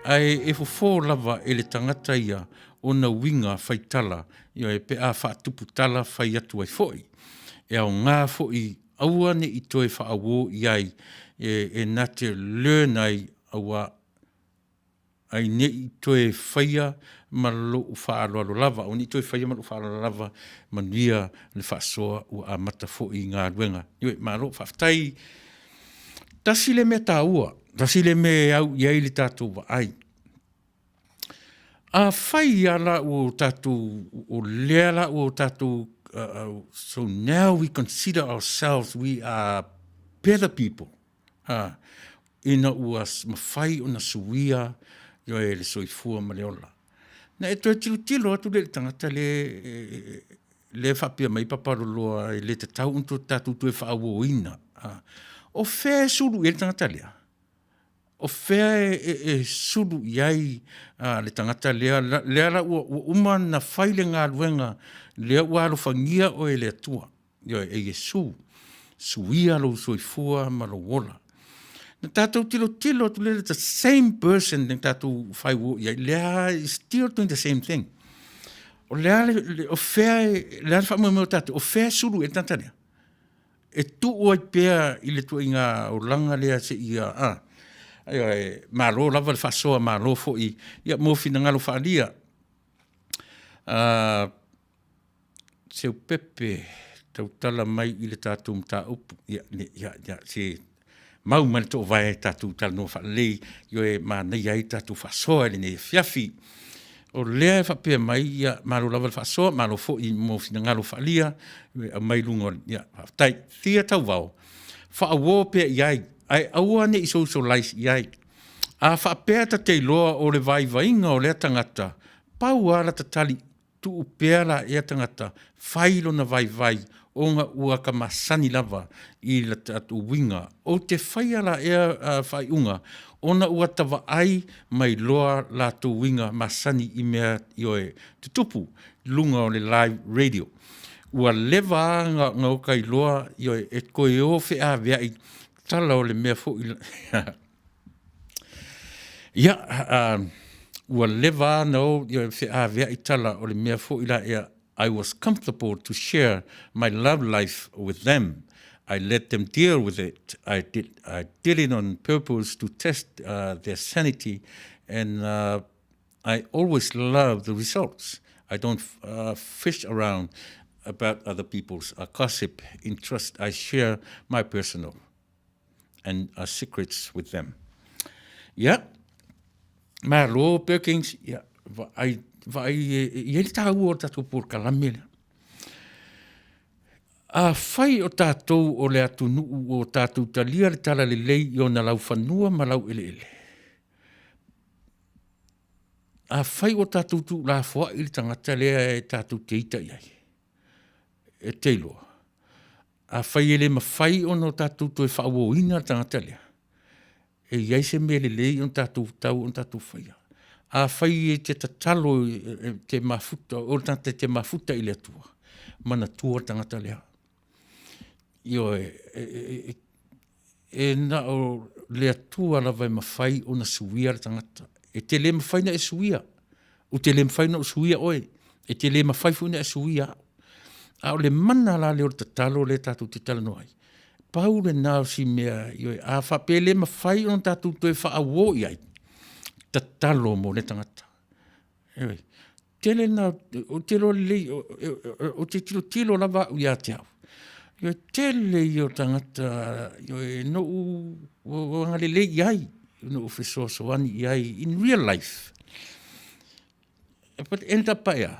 ae e fofo lava e le tagata ia ona uiga faitala, ioe, pe a faatupu tala fai atu ai foi. E aoga foi Aua ne i toe faauō i ai e na te learn ai aua ai ne i toe faia ma lou faaaloalo lava, aua ne i toe faia ma lou faaaloalo lava, manuia le faasoa ua amata foi galuega. Ioe, malo faafetai. Tasi lea mea taua, tasi lea mea e au i ai le tatou vaai, afai lava la ua tatou, o lea la ua tatou, so now we consider ourselves we are better people ina ua mafai ona suia le soifua ma le ola. Ona e toe tilotilo atu lea i le tagata lea e faapea mai ai Papaloloa e le tatau ona tatou toe faauoina. O fea e sulu i ai le tagata lea? O fea e sulu i ai le tagata lea, lea la ua uma ona fai le galuega, lea ua alofagia oe e le Atua, ioe, e Iesu, suia lou soifua ma lou ola. Ona tatou tilotilo atu lea, the same person na tatou fai uo i ai, lea lava is still doing the same thing. O le a le faamoemoe o tatou, o fea e sulu i ai le tagata lea? E tuu ai pea i le ituaiga olaga lea seia a? Ioe, malo lava le faasoa, malo foi mo finagalo faaalia. Seupepe tautala mai i le tatou mataupu. Ia, ia, ia, se mau mai le toovae tatou talanoa faalelei, ioe, manaia ai le tatou faasoa i lenei afiafi. O lea e faapea mai, ia malo lava le faasoa, malo foi mo finagalo faaalia e aumai i luga o le… ia faafetai. Tia Tauvao, faauo pea i ai ae aua ne i socialize i ai. A faapea ta te iloa o le vaivaiga o lea tagata, pau lava lata tali, tuu pea laia tagata fai lona vaivai ona ua ta masani lava i la tatou uiga. Ou te faia la ea faaiuga ona ua ta vaai ma iloa latou uiga masani i mea ioe tutupu i luga o le live radio. Ua leva lava ona ota iloa ioe e toe o feaveai tala o le mea foi Ia, ua leva lava ona o feaveai tala o le mea foi la ea I was comfortable to share my love life with them. I let them deal with it. I did it on purpose to test their sanity and I always love the results. I don't fish around about other people's gossip. In trust, I share my personal and secrets with them. Ia, malo Perkins, ia, vaai, vaai e i ai le taua o le tatou polokalame lea. Afai o tatou o le atunuu ua tatou talia le talalelei i ona laufanua ma laueleele, afai ua tatou tuulafoai le tagata lea e tatou te ita i ai, e te iloa, afai e le mafai ona tatou toe faauoina le tagata lea, e i ai se mea lelei ona tatou tatau ona tatou faia. Afai e te tatalo e te mafuta, o oe o le tagata e te mafuta i le Atua, manatua le tagata lea. Ioe, e na o le Atua lava e mafai ona suia le tagata. E te le mafai ona e suia, ou te le mafai ona ou suia oe, e te le mafai foi ona e suia au. A o le mana la lea o le tatalo lea tatou te talanoa ai, pau lena o si mea, ioe, a faapea e le mafai ona tatou toe faauo i ai, tatalo mo lea tagata. Ioe. Tele na, ou te iloa lelei, ou te tilotilo lava au ia te au, o le tele ia o tagata ioe, na ou agalelei i ai, na ou fesoasoani i ai in real life. But end up ai a?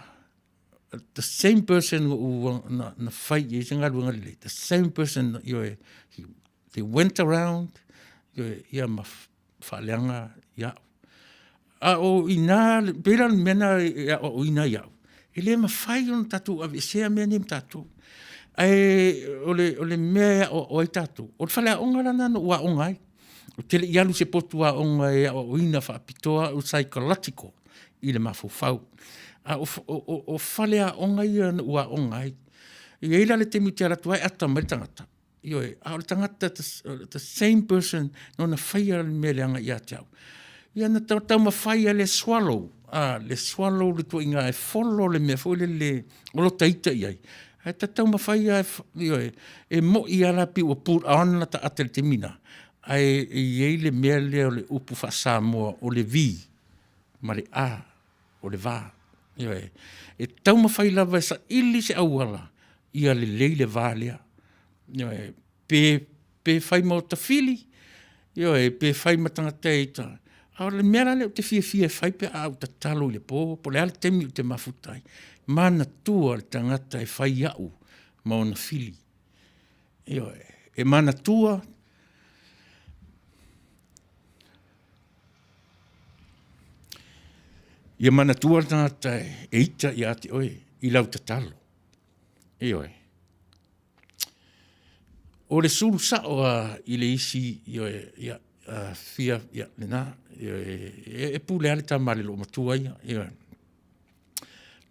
The same person na fai i ai se galuega lelei, the same person, ioe, they went around, ioe, ia ma faaleaga ia au. A o i ina, pei la o le mea lena e aoaoina ai au, e le mafai ona tatou aveesea mea nei ma tatou. Ae o le mea e aoao ai tatou, o le faleaoga la lena na ou aoga ai. Ou te le i alu i se potu aoga e aoaoina faapitoa au psychological i le mafaufau. A o faleaoga ia na ou aoga ai. E i ai la le taimi ou te alu atu ai ata mai le tagata, ioe, a o le tagata the same person nona faia le mea leaga ia te au. Ia na taumafai lava le swallow, le swallow le ituaiga e follow le mea foi lele o lota ita i ai. Ae ta taumafai lava ioe, e mo'i lava la pei ua pull on lata ata i le taimi lena, ae e i ai le mea lea o le upu faa-Samoa o le V ma le A o le va. Ioe. E taumafai lava e saili se auala ia lelei le va lea. Ioe. Pe fai ma ota fili, ioe, pe fai ma tagata e ita, a o le mea la lea ou te fiafia e fai pe a ou tatalo i le po po o le a le taimi ou te mafuta ai, manatua le tagata e fai au ma ona fili. Ioe. E manatua ia manatua le tagata e ita ia te oe i lau tatalo. Ioe. O le sulu sao lava i le isi, ioe, ia, fia, ia lena, ioe, e pule lava le tama a le loomatua ia, ioe.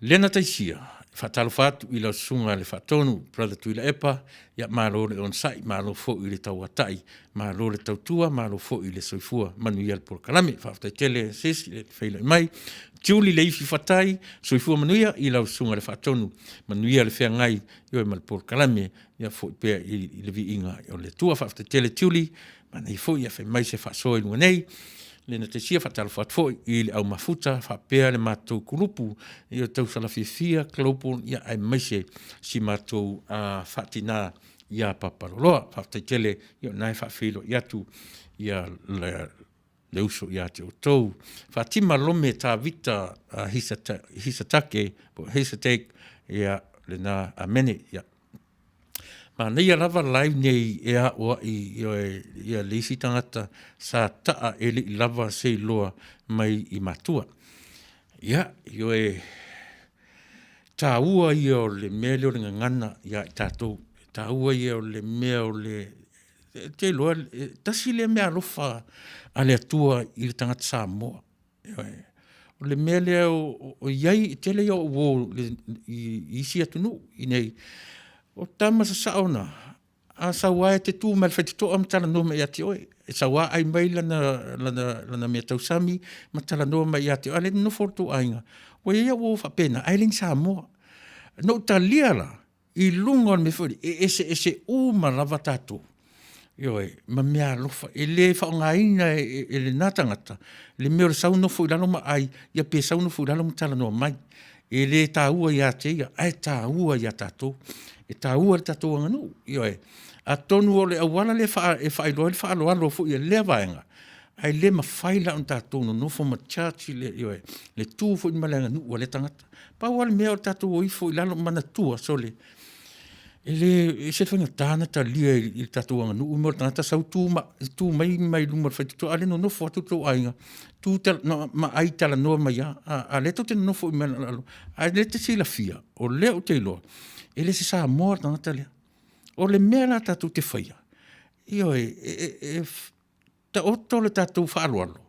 Lena Taisia, e faatalofa atu i lau Susuga i le Faatonu Brother Tuilaepa, ia malo le onosai, malo foi le tauatai, malo le tautua, malo foi le soifua. Manuia le polokalame. Faafetai tele sis i le feiloai mai. Julie Leifi Fatai, soifua manuia i lau Susuga i le Faatonu, manuia le feagai ma le polokalame, ia foi pea i le viiga o le Atua. Faafetai tele Julie, manaia foi ae fai mai se faasoa i luga nei. Lena Taisia, faatalofa atu foi i le au mafuta faapea le matou kulupu i tausala fiafia global, aemaise si matou faatina ia Papaloloa. Faafetai tele, o lena e faafeiloai atu le uso ia te outou. Fatima Lome Tavita Hisatake po o Hisatake, ia lena, amene. Ia manaia lava live nei e aoai ioe le isi tagata sa taa e le i lava se iloa mai i matua. Ia, ioe, taua ia o le mea lea o le gagana ia i tatou, taua ia o le mea o le ou te iloa tasi lea meaalofa a le Atua i le tagata Samoa. Ioe. O le mea lea o i ai, e tele ia o uo i isi atunuu i inei, o tama sasao na, a sau lava e te tu mai le faitotoa ma talanoa mai ia te oe. E sau lava ai mai lana meatausami ma talanoa mai ia te oe, a o lea e nonofo le tou aiga. Ua i ai au uo faapena, ae le ni Samoa. Na ou talia la i luga o le mea foi lele, e eseese uma lava tatou, ioe, ma meaalofa. E le faaaogaina e lena tagata le mea o le sau nofo i lalo ma ai, ia pe sau nofo i lalo ma talanoa mai. E le taua ia te ia, ae taua ia tatou. E taua i le tatou aganuu, ioe. Atonu o le auala lea e faailoa ai le faaaloalo foi a lea vaega, ae le mafai la ona tatou nonofo ma charge ioe, le tu foi ma le aganuu a lea tagata. Pau lava le mea o le tatou o ifo i lalo, manatua, sole, e le ese le faigata ona talia i le tatou aganuu le mea o le tagata sau tu mai mai luma o le faitotoa a o lea e nonofo atu le tou aiga, tu ma ai talanoa mai lava, a o lea tou te nonofo i lalo, a o lea e te silafia, o lea ou te iloa, e le o se Samoa le tagata lea. O le mea la tatou te faia, ioe, e taoto le tatou faaaloalo,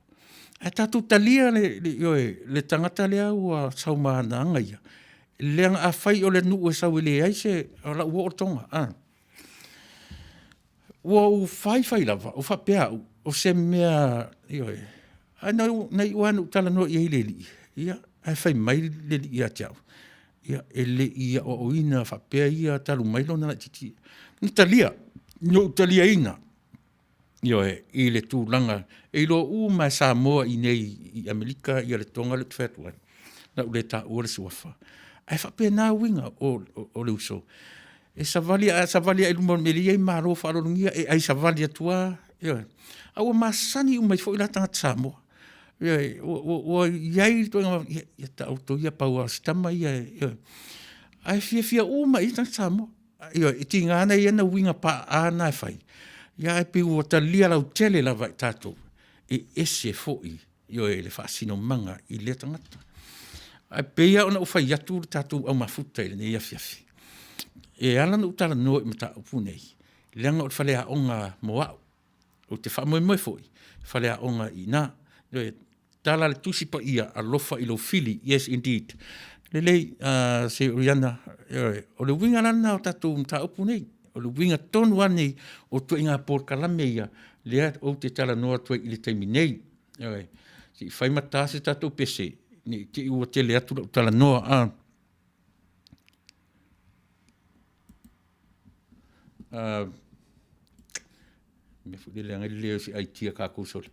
ae tatou talia le tagata lea ua sau ma ana aga ia, leaga afai o le nuu e sau e leai se… o lau uo o Toga a. Ua ou faifai lava o faapea au, o se mea, ioe, ae na iu lava ina ou talanoa i ai i le alii, ia, ae fai mai le alii ia te au, ia, e le i aoaoina faapea ia talu mai lona laitiiti. Na talia, na ou taliaina, ioe, i le tulaga e iloa uma lava e Samoa i inei i Amerika le Toga lea ou te fai atu ai, o le a ou le taua le suafa. Ae faapena uiga o le uso, e savali, a e savali lava i luma o le mea e i ai malo faaaloalogia, e ai savali atu lava, ioe. A ua masani uma ai foi la tagata Samoa, ioe, ua i ai le ituaiga, ia taoto ia pau lava o si tama ia, ioe. Ae fiafia uma i ai tagata Samoa. Ioe, e tiga lava ona i ai ana uiga paa na e fai, ae pei ua talia lautele lava e tatou, e ese foi, ioe, le faasinomaga i lea tagata. Ae pei lava ona ou fai atu le tatou au mafuta i lenei afiafi, e ala ona ou talanoa i mataupu nei, leaga o le faleaoga mo au. Ou te faamoemoe foi, e faleaoga i ina. Ioe, tala a le Tusi Paia, alofa i lou fili, yes indeed. Lelei Seioriana, ioe, o le uiga la lena o tatou mataupu nei, o le uiga tonu lava lenei o ituaiga polokalame ia lea ou te talanoa atu ai i le taimi nei. Ioe, se i fai ma ta se tatou pese, ne i te i ua tele atu lau talanoa. Mea foi lele leaga ai le leai o se aitia tatou sole.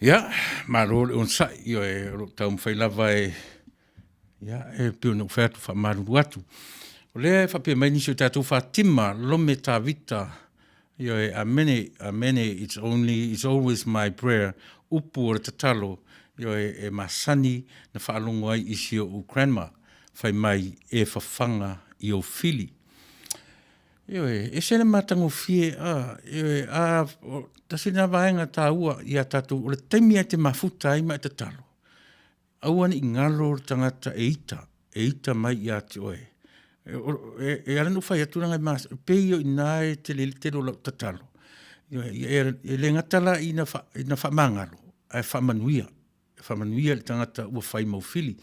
Ia, malo le onosai, ioe, o lo o taumafai lava e, ia, e pei ona ou fai atu, faamalulu atu. O lea e faapea mai nisi o tatou Fatima, Lome Tavita, ioe, amene, amene, it's only, it's always my prayer, upu o le tatalo, ioe, e masani na faalogo ai i si ou grandma, fai mai, e fafaga i ou fili. Ioe, ese le matagofie, a, ioe, a, o, tasi lena vaega taua ia tatou, o le taimi lava e te mafuta ai ma e tatalo, aua ne i galo le tagata e ita, e ita mai ia te oe. E, e, e ala ona ou fai atu leaga e mas, pei o i ina e tele ai le tele o lau tatalo. Ioe, e, e le gata la ina, fa, ina faamagalo, ae faamanuia. Faamanuia i le tagata ua fai mau fili.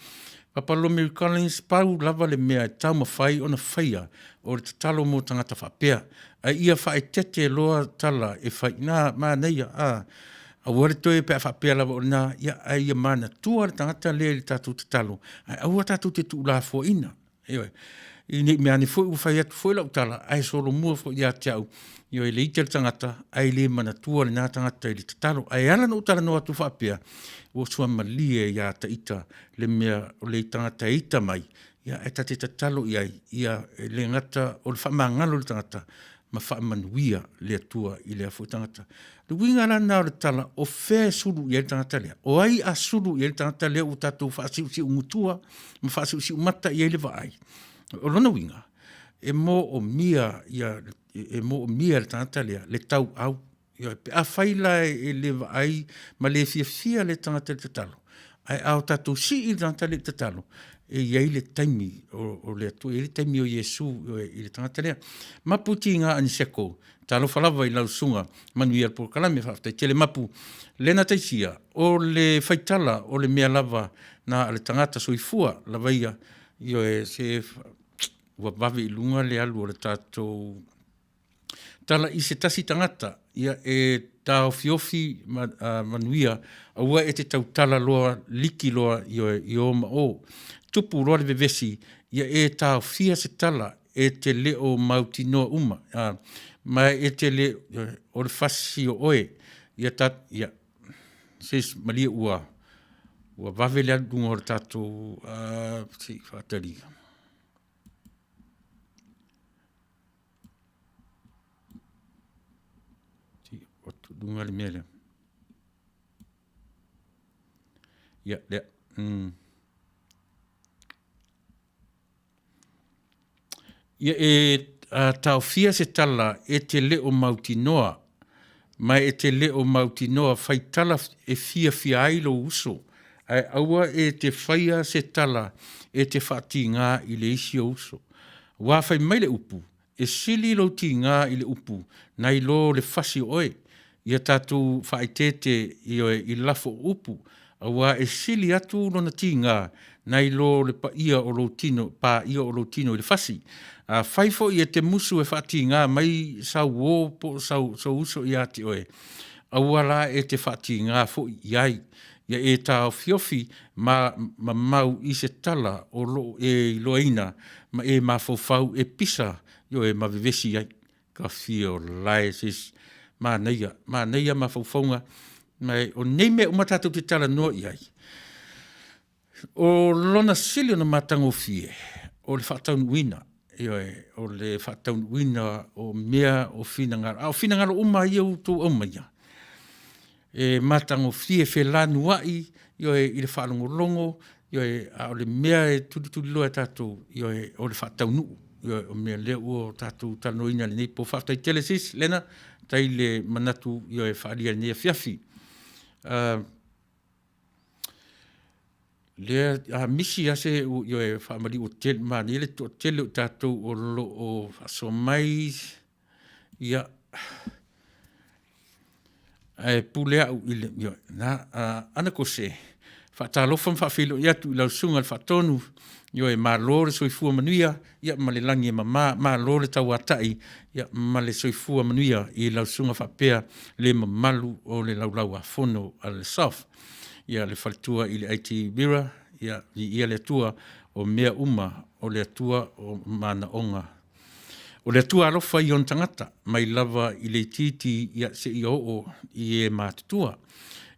Papa Lomi Collins, pau lava le mea e taumafai ona faia o le tatalo mo tagata faapea, a ia faaeteete loa tala e fai, na, manaia, a, aua le toe pe a faapea lava o lena, ia, ae ia manatua le tagata lea i le tatou tatalo, ae aua tatou te tuulafoaiina. Ioe. Ne i mea ane foi ua fai atu foi lau tala, ae solomua foi ia te au, ioe, le ita le tagata, ae le manatua lena tagata i le tatalo. Ae ala ona ou talanoa atu faapea, ua suamalie ia ta ita le mea o le tagata e ita mai, ia ae ta te tatalo i ai, ia e le gata o le faamagalo o le tagata, ma faamanuia le Atua i lea foi tagata. Le uiga la lena o le tala, o fea e sulu i ai le tagata lea? O ai a sulu i ai le tagata lea ua tatou faasiusiugutua ma faasiusiumata i ai le vaai? O lona uiga, e moomia ia, e moomia e le tagata lea le tauau. Ioe, pe afai la e le vaai ma le fiafia le tagata i le tatalo, ae a o tatou sii le tagata lea i le tatalo, e i ai le taimi o le Atua, e i ai le taimi o Iesu i le tagata lea. Mapu Tiga Aniseko, talofa lava i lau susuga, manuia le polokalame, faafetai tele Mapu. Lena Taisia, o le faitala o le mea lava na a le tagata soifua lava ia, ioe, se ua vave i luga le alu o le tatou tala i se tasi tagata, ia e taofiofi ma, manuia, aua e te tautala loa liki loa ioe, i o ma o. Tupu loa le vevesi, ia e taofia se tala e te le o mautinoa uma, a, ma e te le, o le fasi o oe, ia ta, ia, sis, malie ua, ua vave le alu i luga o le tatou, se i faatali. Atu i luga le mea lea. Ia, lea. Ia e taofia se tala e te le o mautinoa, ma e te le o mautinoa fai tala e fiafia ai lou uso, ae aua e te faia se tala e te faatigā i le isi ou uso. Ua fai mai le upu, E sili lou tigā i le upu nai lo le fasi o oe. Ia tatou faaeteete ioe i lafo o upu, auā e sili atu lona tigā nai lo le paia o lou tino, pāia o lou tino i le fasi. Afai foi e te musu e faatigā mai sau uō po o sau, sou uso ia te oe, aua la e te faatigā foi i ai. Ia e taofiofi ma, ma mau i se tala o lo o e iloaina ma e mafaufau e pisa, ioe, ma vevesi ai. Ka fia o lae se isi manaia, manaia mafaufauga, ma o nei mea uma tatou te talanoa i ai, o lona sili ona matagofie o le faataunuuina, ioe, o le faataunuuina o mea o finagalo, a o finagalo uma lava ia ua outou aumaia, e matagofie, felanuai, ioe, i le faalogologo, ioe, a o le mea e tulituliloa e tatou, ioe, o le faataunuu, ioe, o mea lea ua tatou talanoaina i lenei po. Faafetai tele sis Lena, faafetai i le manatu, ioe, faaalia i lenei afiafi. Lea a misi lava se, ioe, faamalie ua tele, manaia le toatele o i tatou o lo o faasoa mai, ia, ae pule au i le, ioe, na, Ana Kose, faatalofa ma faafeiloai atu i lau Susuga i le Faatonu, ioe, malo le soifua manuia, ia, ma le lagi e mama, malo le tauatai, ia, ma le soifua manuia i lau susuga faapea le mamalu o le Laulau-a-Fono a le SOF. Ia, le faletua i le IT Mira, ia, viia le Atua, o mea uma o le Atua o manaoga. O le Atua alofa i ona tagata, mai lava i le itiiti ia seia oo i e matutua.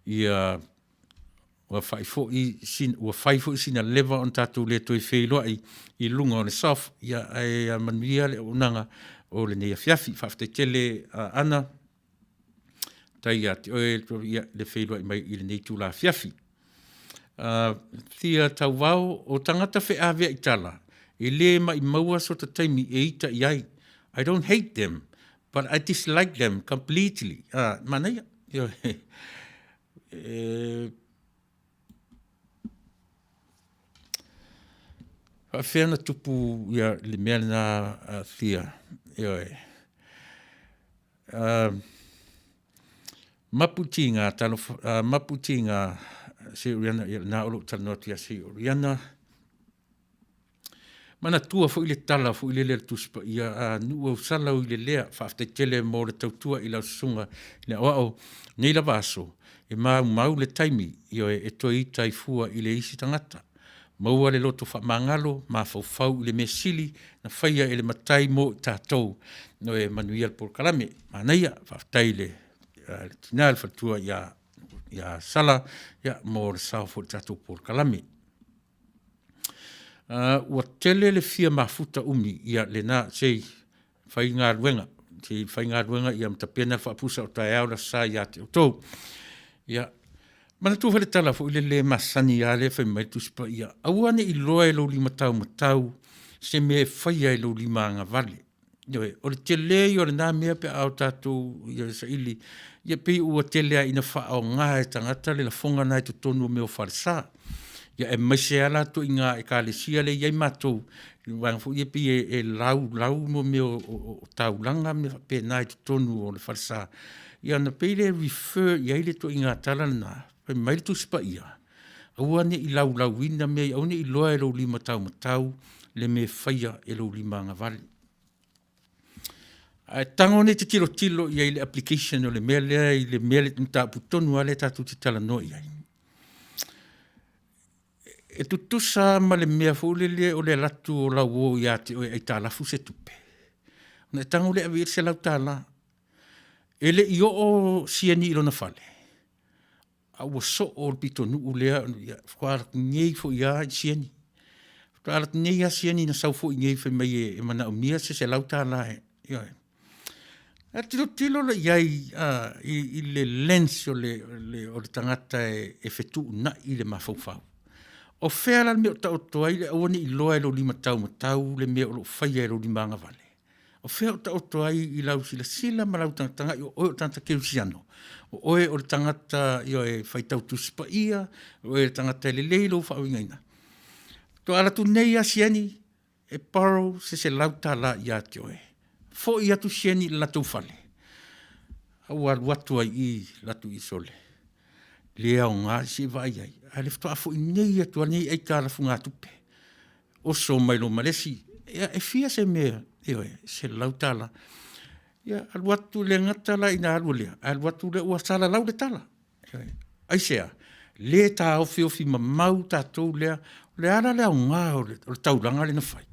Ia ua fai foi sina, ua fai foi sina leva ona tatou le toe feiloai i luga o le soft, ia ae ia manuia le auaunaga o lenei afiafi. Faafetai tele Aana, faafetai ia te oe le feiloai mai i lenei itula afiafi. Fia Tauvao, o tagata feaveai tala, e le maimaua sota taimi e ita i ai. I don't hate them, but I dislike them completely. Manaia, ioe. E faapefea ona tupu ia le mea lena Fia? Ioe. Mapu i tiga, talofa, mapu i tiga Seoriana, ia o lena o lo o talanoa atu ia Seoriana. Manatua foi le tala foi lele a le Tusi Paia, a nuu ausala ui lelea, faafetai tele mo le tautua i lau susuga i le Aoao. O nei lava aso, e maumau le taimi, ioe, e toe ita ai fua i le isi tagata. Maua le loto faamagalo, mafaufau i le mea sili na faia e le Matai mo i tatou. Ioe, manuia le polokalame. Manaia, faafetai i le tina le faletua ia Sala mo le sao foi i le tatou polokalame. Ua tele le fia mafuta umi, ia lena, se i fai galuega, se i fai galuega ma tapena le faapusa o taeao le Aso Sa ia te outou. Ia, manatua foi le tala foi lele masani lava lea e fai mai le Tusi Paia, aua ne i iloa e lou lima taumatau se mea e faia e lou lima agavale. Ioe, o le tele ia o lena mea pe a o tatou saili, ia pei ua tele lava ina faaaoga e tagata le lafoga lena i totonu o mea o falesa. Ia aemaise lava la ituaiga ekalesia lea e i ai matou i vaega foi ia pei e laulau mea o taulaga ma mea faapena i totonu o le falesa, ia ona pei lea e refer i ai le ituaiga tala lena, fai mai le Tusi Paia, aua ne i laulauina mea ia, aua ne i iloa e lou lima taumatau le mea e faia e lou lima agavale. Ae tago nei e te tilotilo i ai i le application o le mea lea i le mataupu tonu lava lea tatou te talanoa i ai. E tutusa lava ma le mea foi lele o le alu atu o lau uo ia te oe e aitalafu se tupe, ona e tago lea e ave i ai le $100. E le i oo siani i lona fale, a ua soo le pitonuu lea, faatoa alu atu nei foi lava Siani. Faatoa alu atu nei lava Siani na sau foi i inei fai mai e manaomia se $100. Ioe. Ona tilotilo lea i ai i le lens o le tagata e fetuunai le mafaufau. O fea la le mea o taoto ai le aua ne i iloa e lou lima taumatau le mea o lo o faia e lou lima agavale? O fea o taoto ai i lau silasila ma lau tagatagai o oe o le tagata kerisiano? O oe o le tagata e faitau Tusi Paia, o oe o le tagata e lelei lou faauigaina. Faatoa alu atu nei lava Siani e borrow se $100 ia te oe. Foi atu Siani i le latou fale, a ua alu atu lava i i, alu atu i i, sole, le aoga, se i vaai i ai, a o lea faatoa foi nei atu lava lenei aitalafugatupe, oso mai loa ma le isi, ia e fia se mea? Ioe, $100. Ia alu atu, e le gata la ina alu lea, ae alu atu lea ua salalau le tala. Aisea? Le taofiofi mamau tatou lea. O le a la le aoga o le taulaga lea na fai?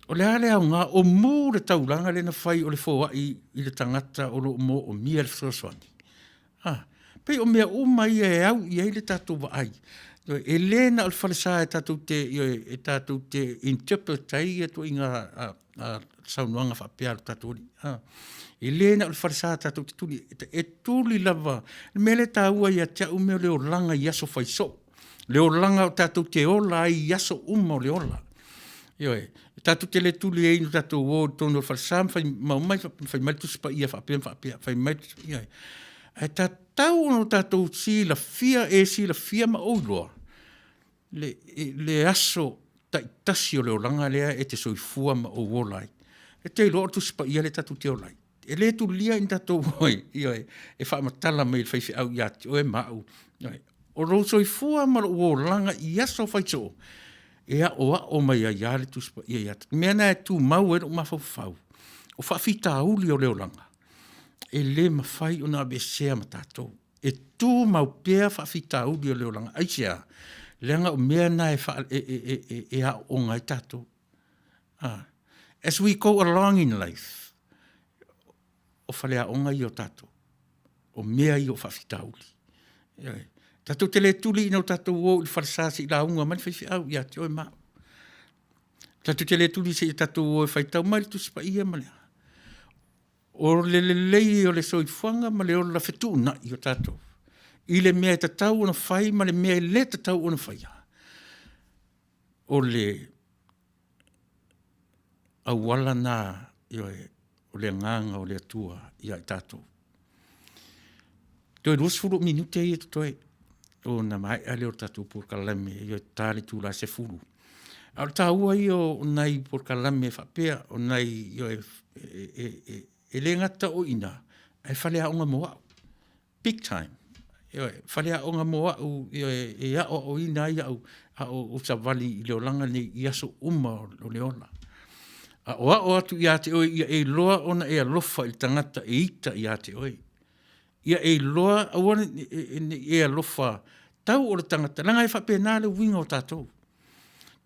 O le a le aoga o mu le taulaga lea na fai o le foai i le tagata o lo o moomia le fesoasoani? A, pei o mea uma ia e au i ai le tatou vaai. E le na o le falesa e tatou te, ioe, e tatou te interpret ai ituaiga saunoaga faapea a lo tatou Alii. E le na o le falesa tatou te tuli, e tuli lava. O le mea lea e taua ia te au o le olaga i aso fai soo, le olaga tatou te ola ai i aso uma o le ola. Ioe. E tatou te le tuli ai na tatou o i totonu o le falesa ma omai fai mai le Tusi Paia e faapea ma faapea, fai mai le Tusi, ioe. Ae tatau ona tatou silafia, e silafia ma ou iloa le aso taitasi o le olaga lea e te soifua ma ou ola ai. E te iloa o le Tusi Paia lea tatou te ola ai. E le tulia ni tatou, ioe, e faamatala mai e le faifeau ia te oe ma au. O lou soifua ma lou olaga i aso fai soo, e aoao mai ai lava le Tusi Paia ia te oe. O le mea lena e tumau ai lou mafaufau, o faafitauli o le olaga, e le mafai ona aveesea ma tatou. E tumau pea faafitauli o le olaga. Aisea? Leaga o mea na e aooga ai tatou. As we go along in life, o faleaoga ia o tatou, o mea ia o faafitauli. Ioe. Tatou te le tuli ina o tatou o i le falesa se i lauga mai le faifeau ia te oe ma au. Tatou te le tuli se i tatou o e faitau mai le Tusi Paia ma le a. O le lelei o le soifuaga ma le ola fetuunai o tatou i le mea e tatau ona fai ma le mea e le tatau ona faia, o le auala lena, ioe, o le Agaga o le Atua ia i tatou. Toe 20 ou minute ia e totoe ona maea lea o le tatou polokalame e ta le itula e 10:00. A o le taua ia o nai polokalame faapea, o nai, ioe, e le gata o i ina, ae faleaoga mo au, big time. Ioe, faleaoga mo au e aoaoina ai au a o ou savali i le olaga lenei i aso uma o le ola. Aoao atu ia te oe ia e iloa ona e alofa i le tagata e ita ia te oe. Ia e iloa, aua ne i e alofa tau o le tagata, leaga e faapena le uiga o tatou.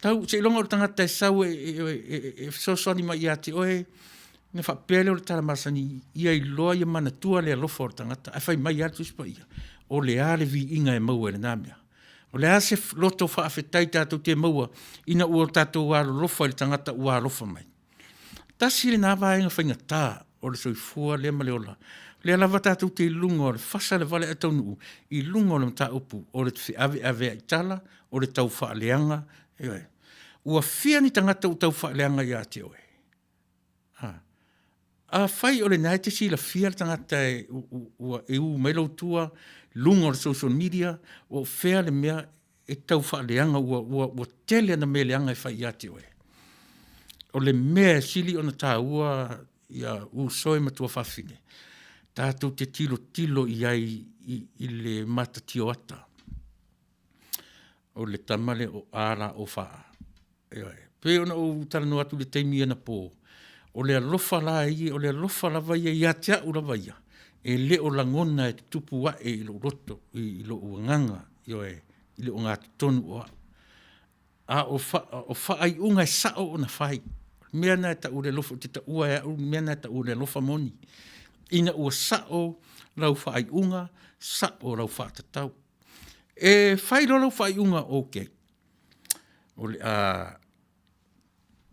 Tau seiloga o le tagata e sau e fesoasoani mai ia te oe ona faapea lea o le tala masani, ia iloa ia manatua le alofa o le tagata. Ae fai mai lava le Tusi Paia, o le a le viiga e maua i lena mea? O le a se loto faafetai tatou te maua ina ua tatou alolofa i le tagata ua alofa mai? Tasi lena vaega faigata o le soifua lea ma le ola, o lea lava tatou te i luga o le fasa le vale ae taunuu i luga o le mataupu o le feaveaveai tala, o le taufaaleaga, ioe. Ua fia ni tagata ua taufaaleaga ia te oe? A. Afai o lena e te silafia le tagata ua e u mai lou tua i luga o le social media, o fea le mea e tau faaleaga ua tele ana mea leaga e fai ia te oe. O le mea e sili ona taua ia uso e ma tuafafine, tatou te tilotilo i ai i le matatioata o le tama lea o A L O F A. Ioe. E pei ona ou talanoa atu i le taimi anapo, o le alofa la ia, o le alofa lava ia ia te au lava ia, e le o lagona e tutupu ae i lou loto, i lou agaga, ioe, i le ogatotonu o au. A o faaiuga e sao ona fai. O le mea lena e tau o le alofa, ou te taua e au le mea lena e tau o le alofa moni, ina ua sao lau faaiuga, sao lau faatatau. E fai loa lau faaiuga, okay, o le a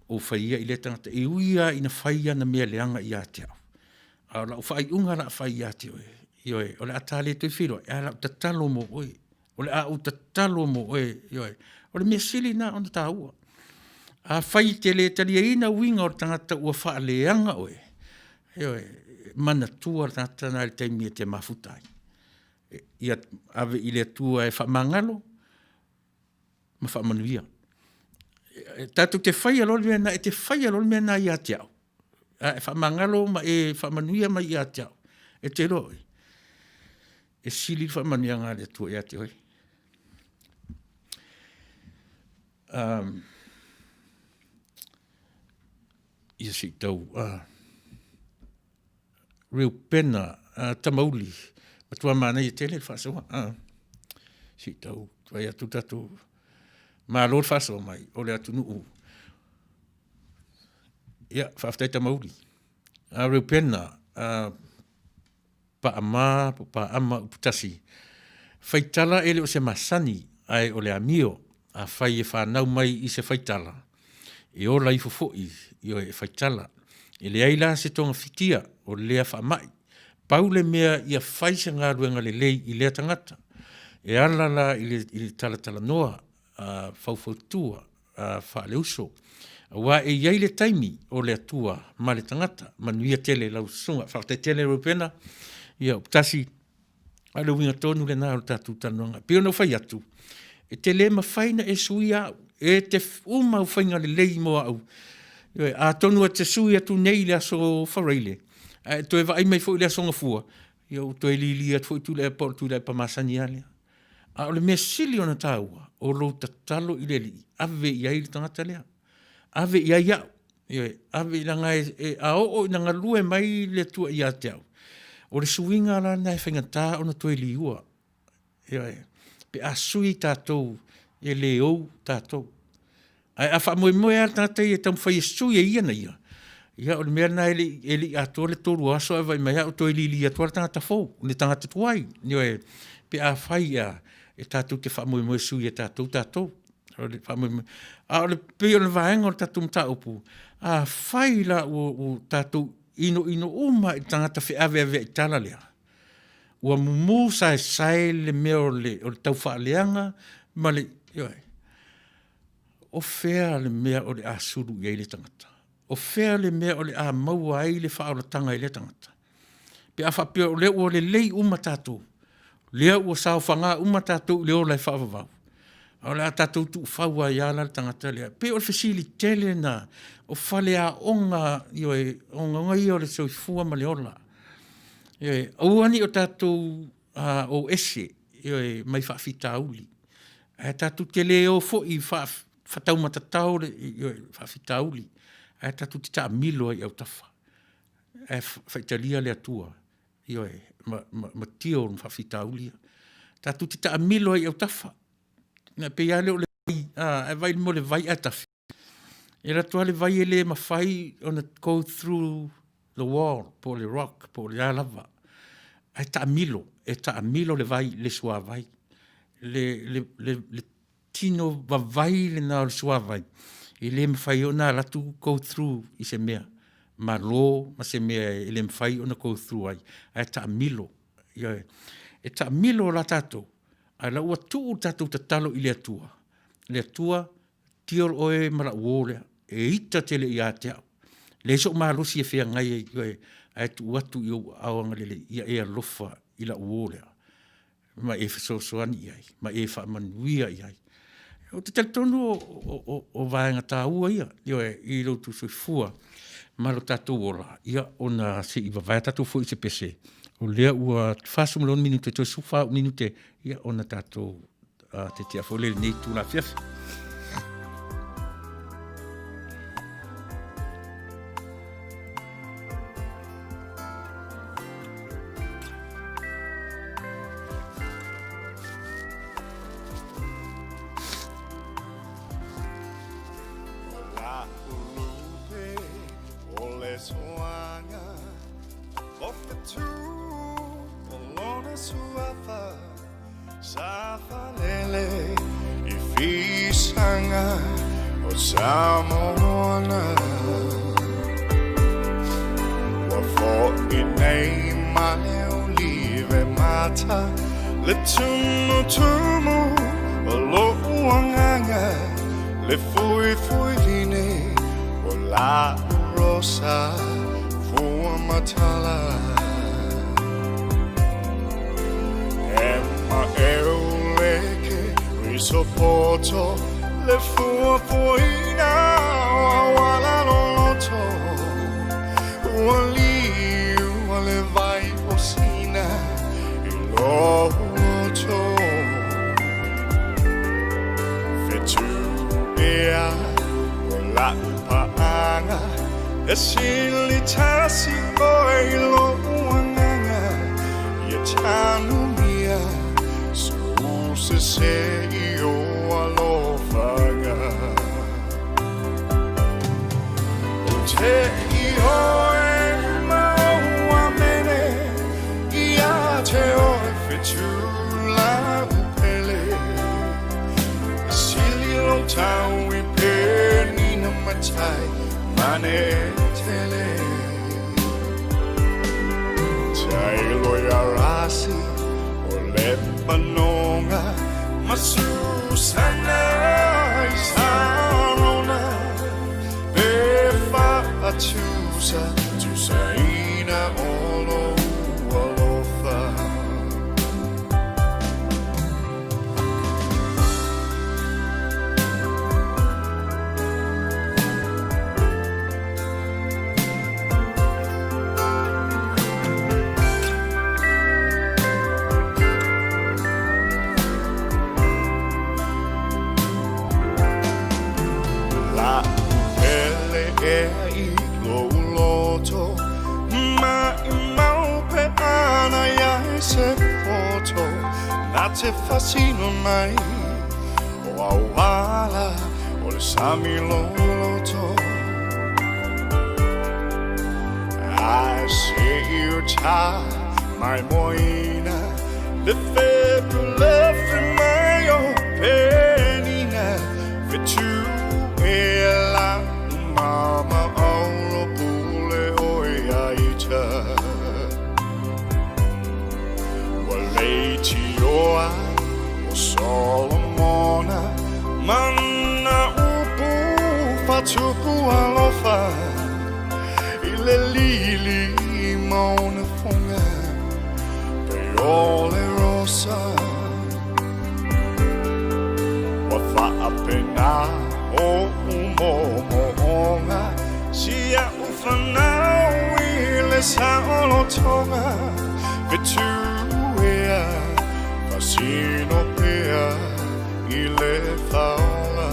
ou fai ia i lea tagata, e ui lava ina fai ana mea leaga ia te au, a o lau faaiuga o le a fai ia te oe, ioe, o le a ta le toe feiloai, ae o le a ou tatalo mo oe, o le a ou tatalo mo oe, ioe. O le mea sili lena ona taua. Afai e te le taliaina uiga o le tagata ua faaleaga oe, ioe, manatua le tagata lena i le taimi e te mafuta ai. Ia ave i le Atua e faamagalo ma faamanuia. Tatou te faia loa le mea lena, e te faia loa le mea lena ia te au, a e faamagalo ma e faamanuia mai ia te au, e te iloa oi, e sili le faamanuiaga a le Atua ia te oe. Ia se i tau Reupena Tamauli, matua manaia tele le faasoa. Se i tau fai atu le tatou Malo le faasoa mai o le atunuu. Ia, faafetai Tamauli. Reupena Paama po o Paama Uputasi, faitala e le o se masani ae o le amio. Afai e fanau mai i se faitala, e ola ifo foi, ioe, e faitala. E leai la se togafitia o lea faamai. Pau le mea ia fai se galuega lelei i lea tagata e ala la i le talatalanoa faufautua faaleuso, aua e i ai le taimi o le Atua ma le tagata. Manuia tele lau susuga. Faafetai tele Reupena. Ia Tasi, a o le uiga tonu lena o le tatou talanoaga. E pei ona ou fai atu, e te le mafai ona e suia au, e te uma au faiga lelei mo au. Ioe, atonu e te sui atu nei i le aso Faraile, ae e toe vaai mai foi i le aso Gafua, ia ua toe lili atu foi Tuilaepa o le Tuilaepa masani lava lea. A o le mea sili ona taua, o lou tatalo i le Alii, ave i ai le tagata lea, ave i ai au. Ioe, ave leaga a oo ina galue mai le Atua ia te au, o le suiga la lena e faigata ona toe liua. Ioe, pe a sui tatou, e le ou tatou. Ae a faamoemoe lava le tagata ia e taumafai e sui e ia na ia, Ia, o le mea lena e le i, e le i atoa le 3 aso ae vaai mai lava ua toe lili atu lava le tagata fou, le tagata tuai. Ioe, pe afai ea e tatou te faamoemoe sui e tatou tatou. O le faamoemoe. A o le pei o le vaega o le tatou mataupu, afai la ua, ua tatou inoino uma i le tagata feaveaveai tala lea, ua mumu saesae le mea o le taufaaleaga ma le, ioe. O fea le mea o le a sulu i ai le tagata? O fea le mea o le a maua ai le faaolataga i lea tagata? Pe a faapea o lea ua lelei uma tatou, lea ua saofaga uma tatou i le ola e faavavau, a o le a tatou tuufau ai lava la le tagata lea? E pei o le fesili tele lena, o faleaoga, ioe, o ogaoga ia o le soifua ma le ola. Ioe. Aua ne i o tatou o ese, ioe, mai faafitauli, ae tatou te le o foi faataumatatao le faafitauli, ae tatou te taamilo ai i autafa ae faitalia le Atua, ioe, ma deal ma faafitauli ia. Tatou te taamilo ai i autafa. E pei lava lea o le vai, a e vaai i le mea o le vai ae tafe, e alu atu lava le vai e le mafai ona go through the wall po o le rock po o le a lava, ae taamilo, e taamilo le vai i le suavai. Le tino vavai lena o le suavai e le mafai ai ona alu atu go through i se mea malo ma se mea e le mafai ona go through ai, ae taamilo. Ioe. E taamilo la tatou, a o la ua tuu le tatou tatalo i le Atua, le Atua, deal oe ma lau uo lea, e ita tele ia te au, leai sou malosi e feagai ai, ioe, ae tuu atu i ou aao agalelei, ia e alofa i lau uo lea ma e fesoasoani i ai ma e faamanuia i ai. Ou te talitonu o vaega taua ia, ioe, i lo outou soifua ma lo tatou ola, ia ona se i vavae tatou foi i se pese, o lea ua 46 minute toe 14 minute, ia ona tatou tetea foi lea i lenei itula afiafi. Sa falele i fisaga o Samoana. Ua fo'i nei ma le olive mata le tumutumu o lo'u agaga le fuifuiline o la'u rosa fua matala. E ma e risopoto le fuafuaina o auala loloto ua liu a le vai o sina i lou loto fetu ea o la'u paaga e sili tasi oe i lo'u agaga ia tanumia sou sese i ou alofaga. Ou te i oe ma ou amene ia te oe fetu la'u pele. E sili lou tau i penina matai mane tele. Tailo ia rasi o Lepanonga ma Susana i Sarona pe faatusa tusaina o lou alofa. La'u pele ea i lou loto Maʻimau pe ana ia e se poto Na te fasino mai o auala o le sami loloto. Ae se i uta mai moina le fepulefe mai o Penina fetu e la mama auro pule o ia ita. Ua leitioa o Solomona mana upu fatupu alofa i le lili maona foga pe o le rosa. Ua faapena o umomoonga si a'u fanau i le saolotoga fetuea fasino pea i le faola.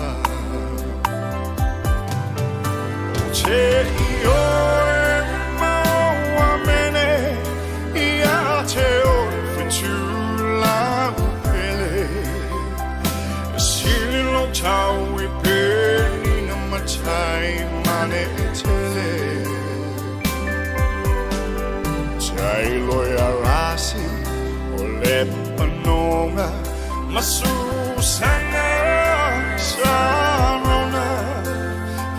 Ou te ioe mau amene ia te oe fetulau pele. E sili lou tau i Penina matai mane e tele. Tailoi arasi o Lepanonga ma Susana Sarona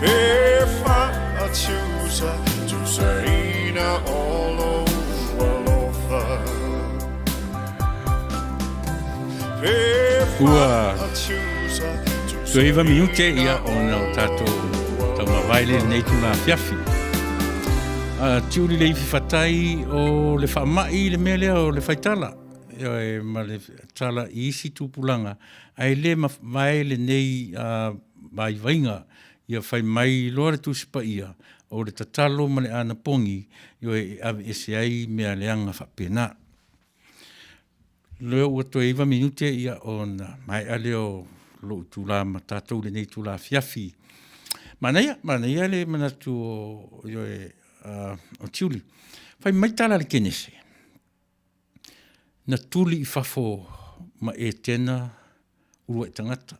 pe faatusa tusaina o lou alofa. Pe Ua faatusa toe iva minute tusaina ia ona o tatou taumavae le lenei tula afiafi. Tiuli le ifi fatai o le faamai le mea lea o le faitala e, ma le tala i isi tupulaga ae le mavae lenei vaivaiga ia fai mai loa le Tusi Paia o le tatalo ma le anapogi e aveese ai mea leaga faapena. Lea ua toe iva minute ia ona maea lea o lou itula ma tatou i lenei itula afiafi. Manaia, manaia le manatu o, ioe, o Tiuli. Fai mai tala a le Kenese, na tuli i fafo ma Etena uluai tagata.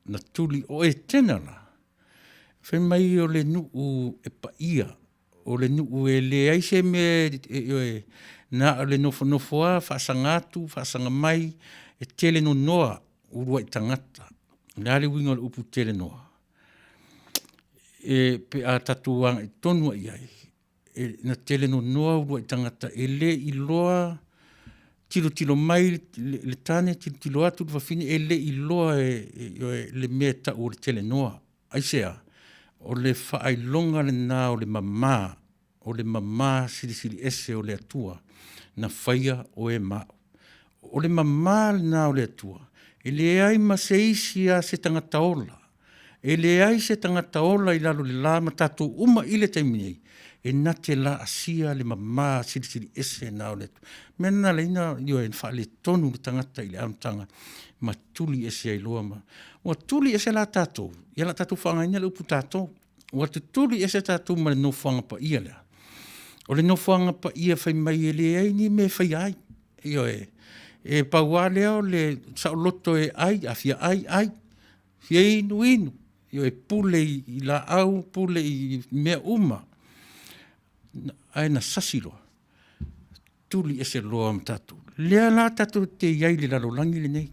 Na tuli o Etena la, fai mai o le nuu e paia o le nuu e leai se mea e, na o le nofonofo lava faasaga atu faasaga mai, e tele nonoa uluai tagata. O le a le uiga o le upu tele noa? E, pe a tatou agai tonu lava i ai, e, na tele nonoa uluai tagata e le iloa tilotilo mai le, le tane tilotilo atu le fafine e le iloa e, e, le mea e tau o le tele noa. Aisea? O le faailoga lena o le mama, o le mama silisili ese o le Atua na faia oe ma au. O le mama lena o le Atua, e leai ma se isi a se tagata ola, e leai se tagata ola i lalo o le la ma tatou uma i le taimi nei, e na te laasia le mama silisili ese na o le Atua. Mea na laina, ioe, na faaletonu le tagata i le amataga ma tuli ese ai loa ma ua tuli ese la tatou ia la tatou faaaogaina le upu tatou ua tutuli ese tatou ma le nofoaga paia lea o le nofoaga paia fai mai e leai ni mea e faia ai ioe e pau lava lea o le saoloto e ai a fia ai ai fia inu inu ioe pule i laau pule i mea uma ae na sasi loa tuli ese loa ma tatou. Lea la tatou te i ai i le lalolagi lenei.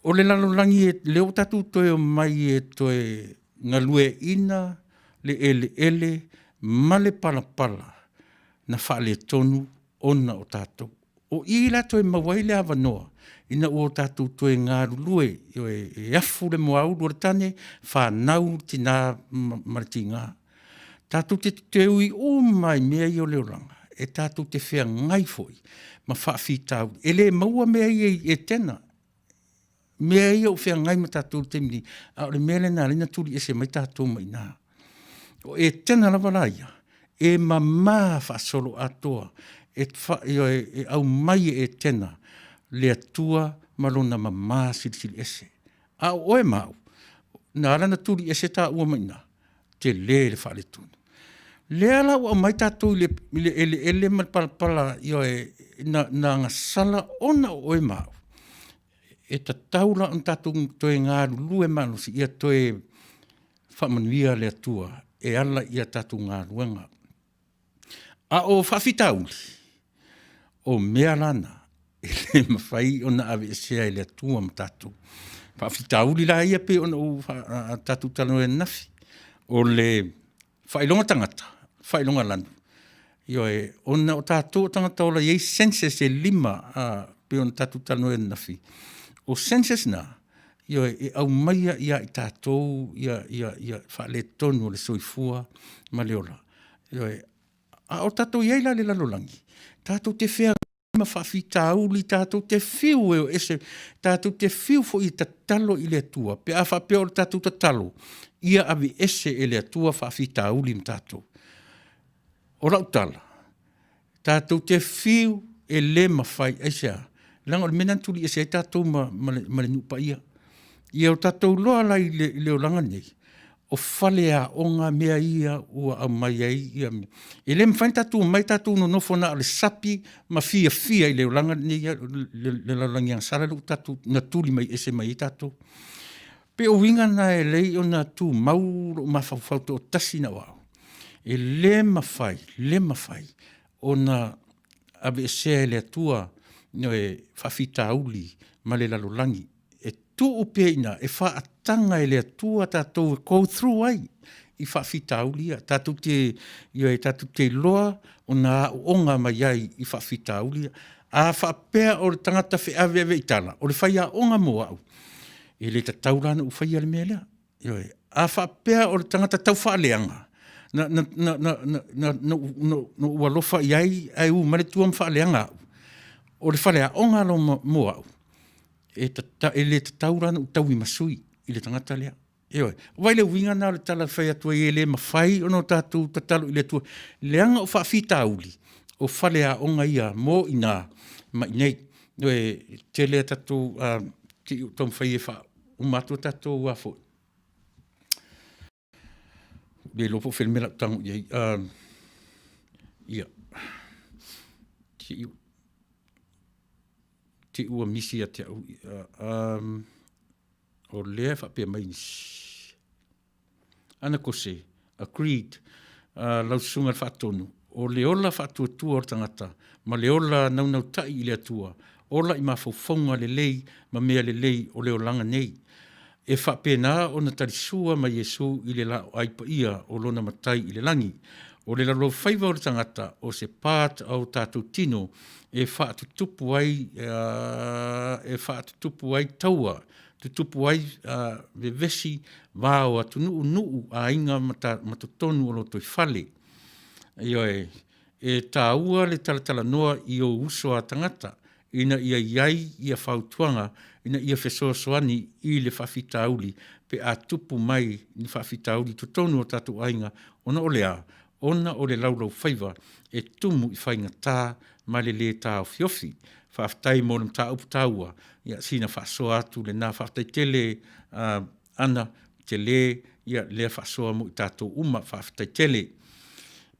O le lalolagi e, lea ua tatou toe omai e toe galueaiina le eleele ma le palapala na faaletonu ona o tatou. O i la toe maua ai le avanoa ina ua tatou toe galulue e afu le moaulu o le tane, fanau le tina ma le tiga. Tatou te teui uma lava i mea ia o le olaga, e tatou te feagai foi ma faafitauli. E le maua mea ia i Etena, mea ia ua feagai ma tatou i le taimi nei, a o le mea lea na ala ai ona tuli ese mai tatou mai i ina. O Etena lava la ia, e mama faasoloatoa, e, e aumai e Etena le Atua ma lona mama silisili ese. A o oe ma au, na ala ona tuli ese taua mai i ina, tele le faaletonu. Lea la ua aumai tatou i le, i le eleele ma le palapala ioe, na, na gasala ona o oe ma au. E tatau la ona tatou toe galulue malosi ia toe faamanuia le Atua e ala i a tatou galuega. A o faafitauli, o mea la na e le mafai ona aveesea e le Atua ma tatou. Faafitauli la ia pei ona ou tatou talanoa ai ananafi, o le faailoga tagata, faailoga lanu, ioe, ona o tatou o tagata ola e i ai senses e 5 pei ona tatou talanoa ai ananafi. O senses na, ioe, e aumaia ia i tatou ia faaletonu o le soifua ma le ola. Ioe. A o tatou i ai la i le lalolagi, tatou te feagai ma faafitauli, tatou te fiu e o ese, tatou te fiu foi e tatalo i le Atua pe a faapea o le tatou tatalo ia aveese e le Atua faafitauli ma tatou. O lau tala, tatou te fiu e le mafai. Aisea? Leaga o le mea lena na tuliese ai tatou ma le nuu paia. Ia o tatou iloa la i le olaga lenei, o faleaoga mea ia ua aumai ai ia mea. E le mafai ona tatou omai tatou nonofo na o le sapi ma fiafia i le olaga lenei, le lalolagi agasala lea ua tatou, na tuli mai ese mai ai tatou. E pei o uiga na e ala ai ona tumau lou mafaufau toatasi na o au, e le mafai, le mafai ona aveesea e le Atua faafitauli ma le lalolagi, e tuu pea i ina e faataga e le Atua tatou e go through ai i faafitauli ia. Tatou te, ioe, tatou te iloa ona aooga mai ai i faafitauli ia. A faapea o le tagata feaveaveaitala, o le faiaoga mo au, e le tatau la ona ou faia le mea lea. Ioe. A faapea o le tagata taufaaleaga, na ou alofa i ai ae u mai le tua ma faaleaga au, o le faleaoga mo au, e le tatau la ona ou tauimasui i le tagata lea. Ioe. Vaai i le uiga lena o le tala e fai atu ai, e le mafai ona tatou tatalo i le Atua, leaga o faafitauli, o faleaoga ia mo i ina ma i inei. Ioe. E tele a tatou, se i ou taumafai e faauma atu a tatou le iloa po o fea le mea o le a ou tago i ai. Ia, te i ua misi ia te au. O lea e faapea mai nisi, Ana Kose, agreed, lau Susuga i le Faatonu, o le ola faatuatua o le tagata ma le ola naunautai i le Atua, ola i mafaufauga lelei ma mea lelei o le olaga nei. E faapena ona talisua ma Iesu i le laoai paia o lona Matai i le lagi. O le laulaufaiva o le tagata, o se part o tatou tino e faatutupu ai, e faatutupu ai taua, tutupu ai vevesi, va o atunuu, nuu, aiga ma totonu o lotoifale. Ioe, e taua le talatalanoa i ou uso a tagata ina ia i ai ia fautuaga ina ia fesoasoani i le faafitauli pe a tupu mai ni faafitauli i totonu o tatou aiga ona o le a? Ona o le laulaufaiva e tumu i faigata ma le lē taofiofi. Faafetai mo le mataupu taua, ia sina faasoa atu lena. Faafetai tele Ana, tele lea faasoa mo i tatou uma, faafetai tele.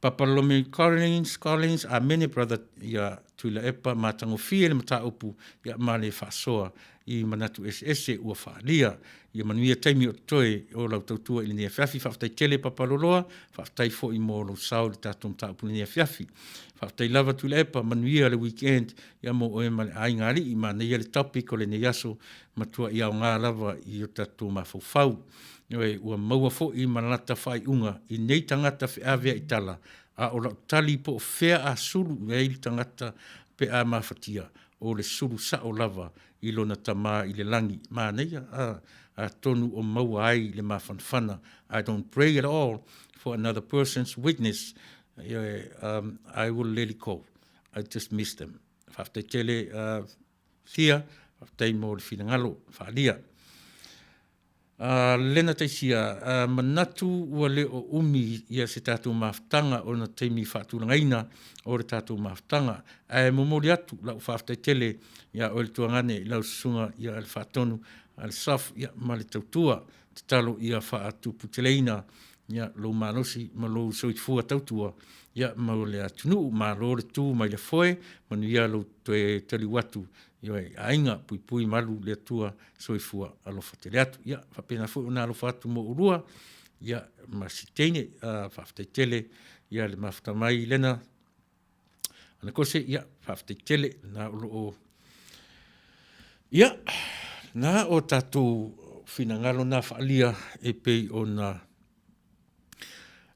Papa Lomi Collins, Collins, amene brother ia Tuilaepa, matagofie le mataupu ma le faasoa i manatu eseese ua faaalia. Ia manuia taimi o totoe o lau tautua i lenei afiafi. Faafetai tele Papa Loloa, faafetai foi mo lou sao i le tatou mataupu i lenei afiafi. Faafetai lava Tuilaepa, manuia le weekend ia mo oe ma le aiga alii. Manaia le topic o lenei aso, matuai aoga lava i o tatou mafaufau. Ioe, ua maua foi ma lata faaiuga i nei tagata feaveaitala, a o lau tali po o fea a sulu i ai le tagata pe a mafatia, o le sulu sao lava i lona Tama i le lagi. Manaia, a? Atonu o maua ai le mafanafana. I don't pray at all for another person's weakness. Ioe, I will let it go. I just miss them. Faafetai tele, Sia, faafetai mo le finagalo faaalia. Lena Taisia, manatu ua le o umi ia se tatou mafutaga ona taimi faatulagaina o le tatou mafutaga. Ae momoli atu lau faafetai tele ia oe le tuagane i lau susuga ia le Faatonu a le SAFF ia ma le tautua. Tatalo ia faatuputeleina ia lou malosi ma lou soifua tautua ia mo le atunuu. Malo le tu mai le foe, manuia lou toe taliu atu i aiga, puipui malu le Atua, soifua alofa tele atu. Ia faapena foi ona alofa atu mo oulua ia ma si teine. Faafetai tele ia le mafuta mai Lena. Anakose, ia, faafetai tele na o lo o Ia, na o tatou finagalo na faaalia e pei ona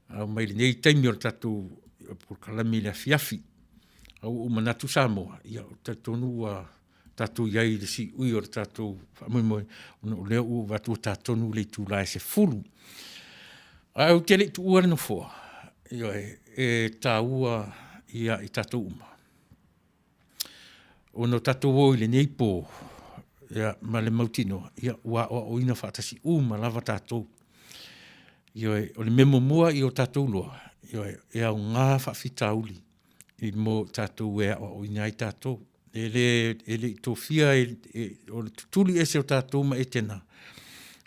aumai lenei taimi o le tatou polokalame i le afiafi. A ua ou manatu Samoa, ia ou te talitonu ua tatou i ai i le siui o le tatou faamoemoe, ona o lea ua ou vaai atu ua ta tonu le itula e 10:00. Ae ou te le i tuua le Nofoa, ioe, e taua ia i tatou uma ona tatou o i lenei po ma le mautinoa ua aoaoina faatasi uma lava tatou. Ioe, o le mea muamua ia o tatou iloa, ioe, e aoga faafitauli mo i tatou e aoaoina ai tatou. E le i tofia, o le tutuli ese o tatou ma Etena,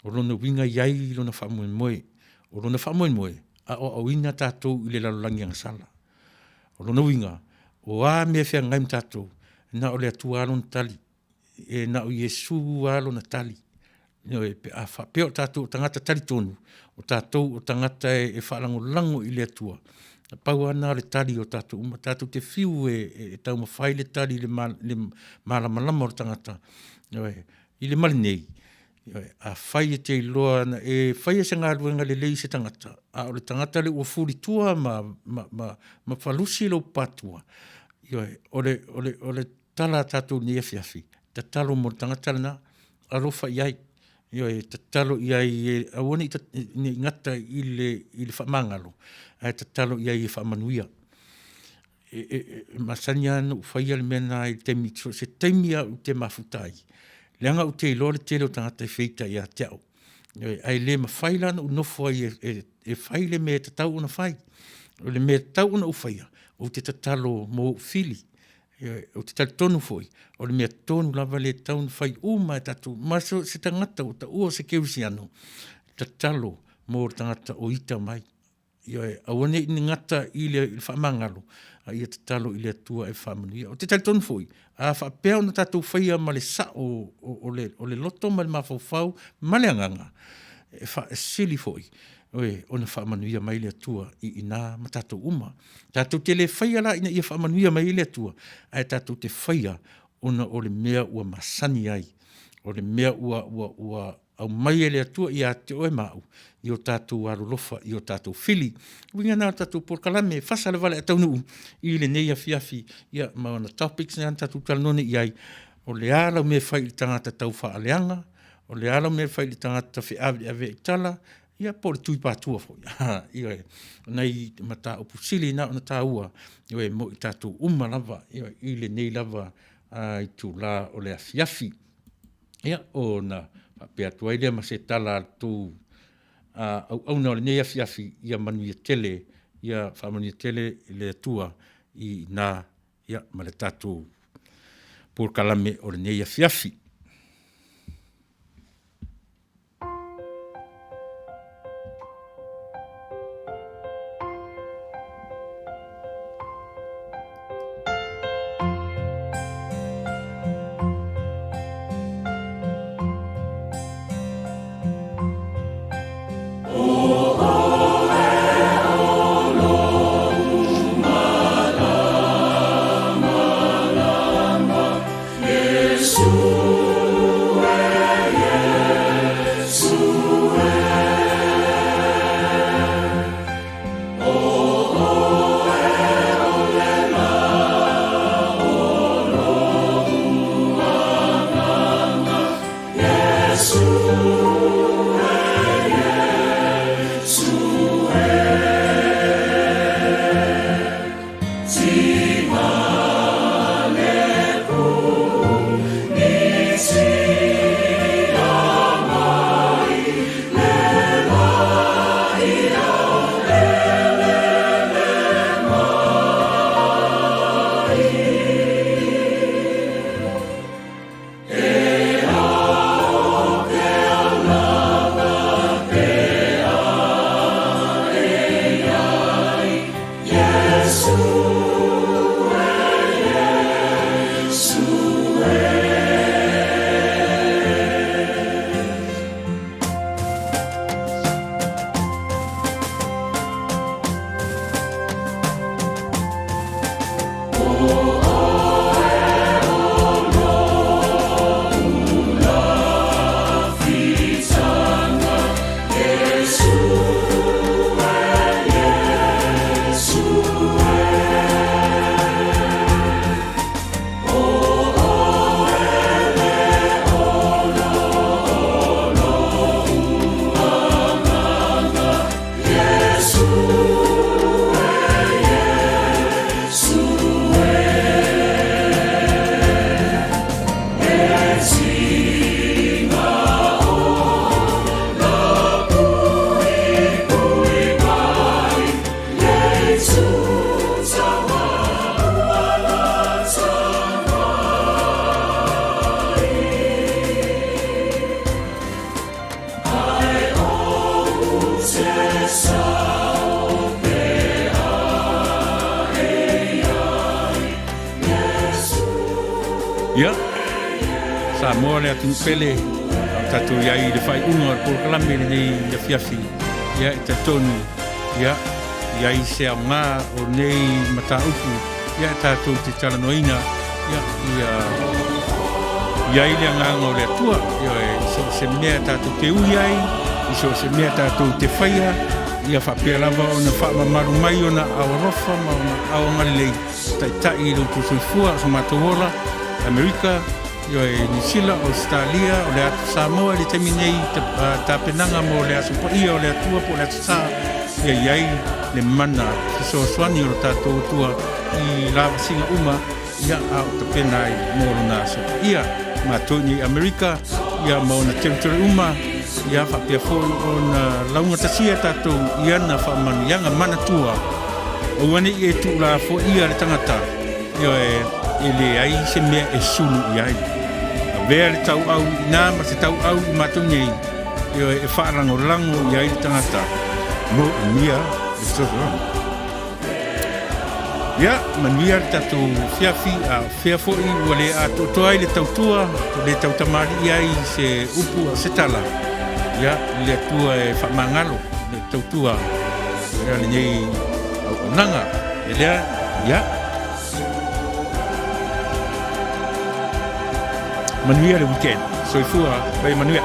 o lona uiga e i ai lona faamoemoe. O lona faamoemoe, aoaoina tatou i le lalolagi agasala. O lona uiga, o a mea e feagai ma tatou, na o le Atua lava lona tali, e na o Iesu lava lona tali. Ioe, pe a faapea o tatou o tagata talitonu, o tatou o tagata e faalagolago i le Atua, na pau lava lena o le tali o tatou uma. Tatou te fiu e taumafai le tali i le malamalama o le tagata, ioe, i le ma lenei, afai e te iloa na e faia se galuega lelei i se tagata, a o le tagata lea ua fulitua ma falusi lou patua, ioe, o le tala a tatou i lenei afiafi, tatalo mo le tagata lena, alofa i ai, ioe, tatalo i ai ia aua ne i gata i le faamagalo, ae tatalo i ai ia faamanuia. E masani lava ona ou faia le mea lena i taimi, so o se taimi lava ou te mafuta ai, leaga ou te iloa le tele o tagata e feita ia te au. Ioe, ae le mafai la ona ou nofo ai e fai le mea e tatau ona fai. O le mea e tatau ona ou faia, ou te tatalo mo ou fili. Ioe, ou te talitonu foi, o le mea tonu lava lea e tatau ona fai uma lava e tatou ma so o se tagata ua taua o se kerisiano, tatalo mo le tagata o ita mai. Ioe, aua ne i gata i le faamagalo, a ia tatalo i le Atua e faamanuia. Ou te talitonu foi, a faapea ona tatou faia ma le sao o le loto ma le mafaufau ma le agaga, e sili foi ona faamanuia mai le Atua i ina ma tatou uma. Tatou te le faia la ina ia faamanuia mai ai le Atua, ae tatou te faia ona o le mea ua masani ai, o le mea ua aumai e le Atua ia te oe ma au i o tatou alolofa i o tatou fili. O uiga na o le tatou polokalame, e fasa le valeataunuu i lenei afiafi ma ona topics na tatou talanoa nei i ai, o le a lau mea e fai i le tagata taufaaleaga, o le a lau mea e fai i le tagata feaveaveai tala, ia po o le tuipatua foi. Ioe, o nai mataupu sili na ona taua, ioe, mo i tatou uma lava, ioe, i lenei lava itula o le afiafi. Ia, ona faapea atu ai lea ma se tala a le tou auauna o lenei afiafi, ia manuia tele, ia faamanuia tele le Atua i ina ma le tatou polokalame o lenei afiafi. Samoa le atunuu pele, a o tatou i ai i le faaiuga o le polokalame i lenei afiafi, ia e talitonu, ia, i ai se aoga o nei mataupu, ia e tatou te talanoaina, ia, ia i ai le agaga o le Atua, ioe, i so o se mea tatou te ui ai, i so o se mea tatou te faia, ia faapea lava ona faamamalu mai ona aao alofa ma ona aao agalelei, taitai i lo outou soifua, so matou ola, Amerika, ioe, Niu Sila, Ausetalia, o le atu Samoa i le taimi nei, tapenaga mo le Aso Paia o le Atua po o le Aso Sa, ia i ai le mana fesoasoani o lo tatou Atua i lavasiga uma, ia, a o tapena ai mo lona Aso Paia. Matou i nei Amerika, ia, ma ona territory uma, ia, faapea foi ona laugatasia tatou i ana faamanuiaga manatua, aua ne i e tuulafoaia le tagata, Ioe, e leai se mea e sulu i ai. Avea le tauau i ina ma se tauau i matou nei, ioe, e faalagolago i ai le tagata moomia le fesoasoani. Ia, manuia le tatou afiafi, a o fea foi ua le atoatoa ai le tautua, ua le tautamalii ai se upu a o se tala, ia, i le Atua e faamagalo le tautua ia lenei auaunaga. E lea, ia, manuia le weekend. Soifua, pai manuia.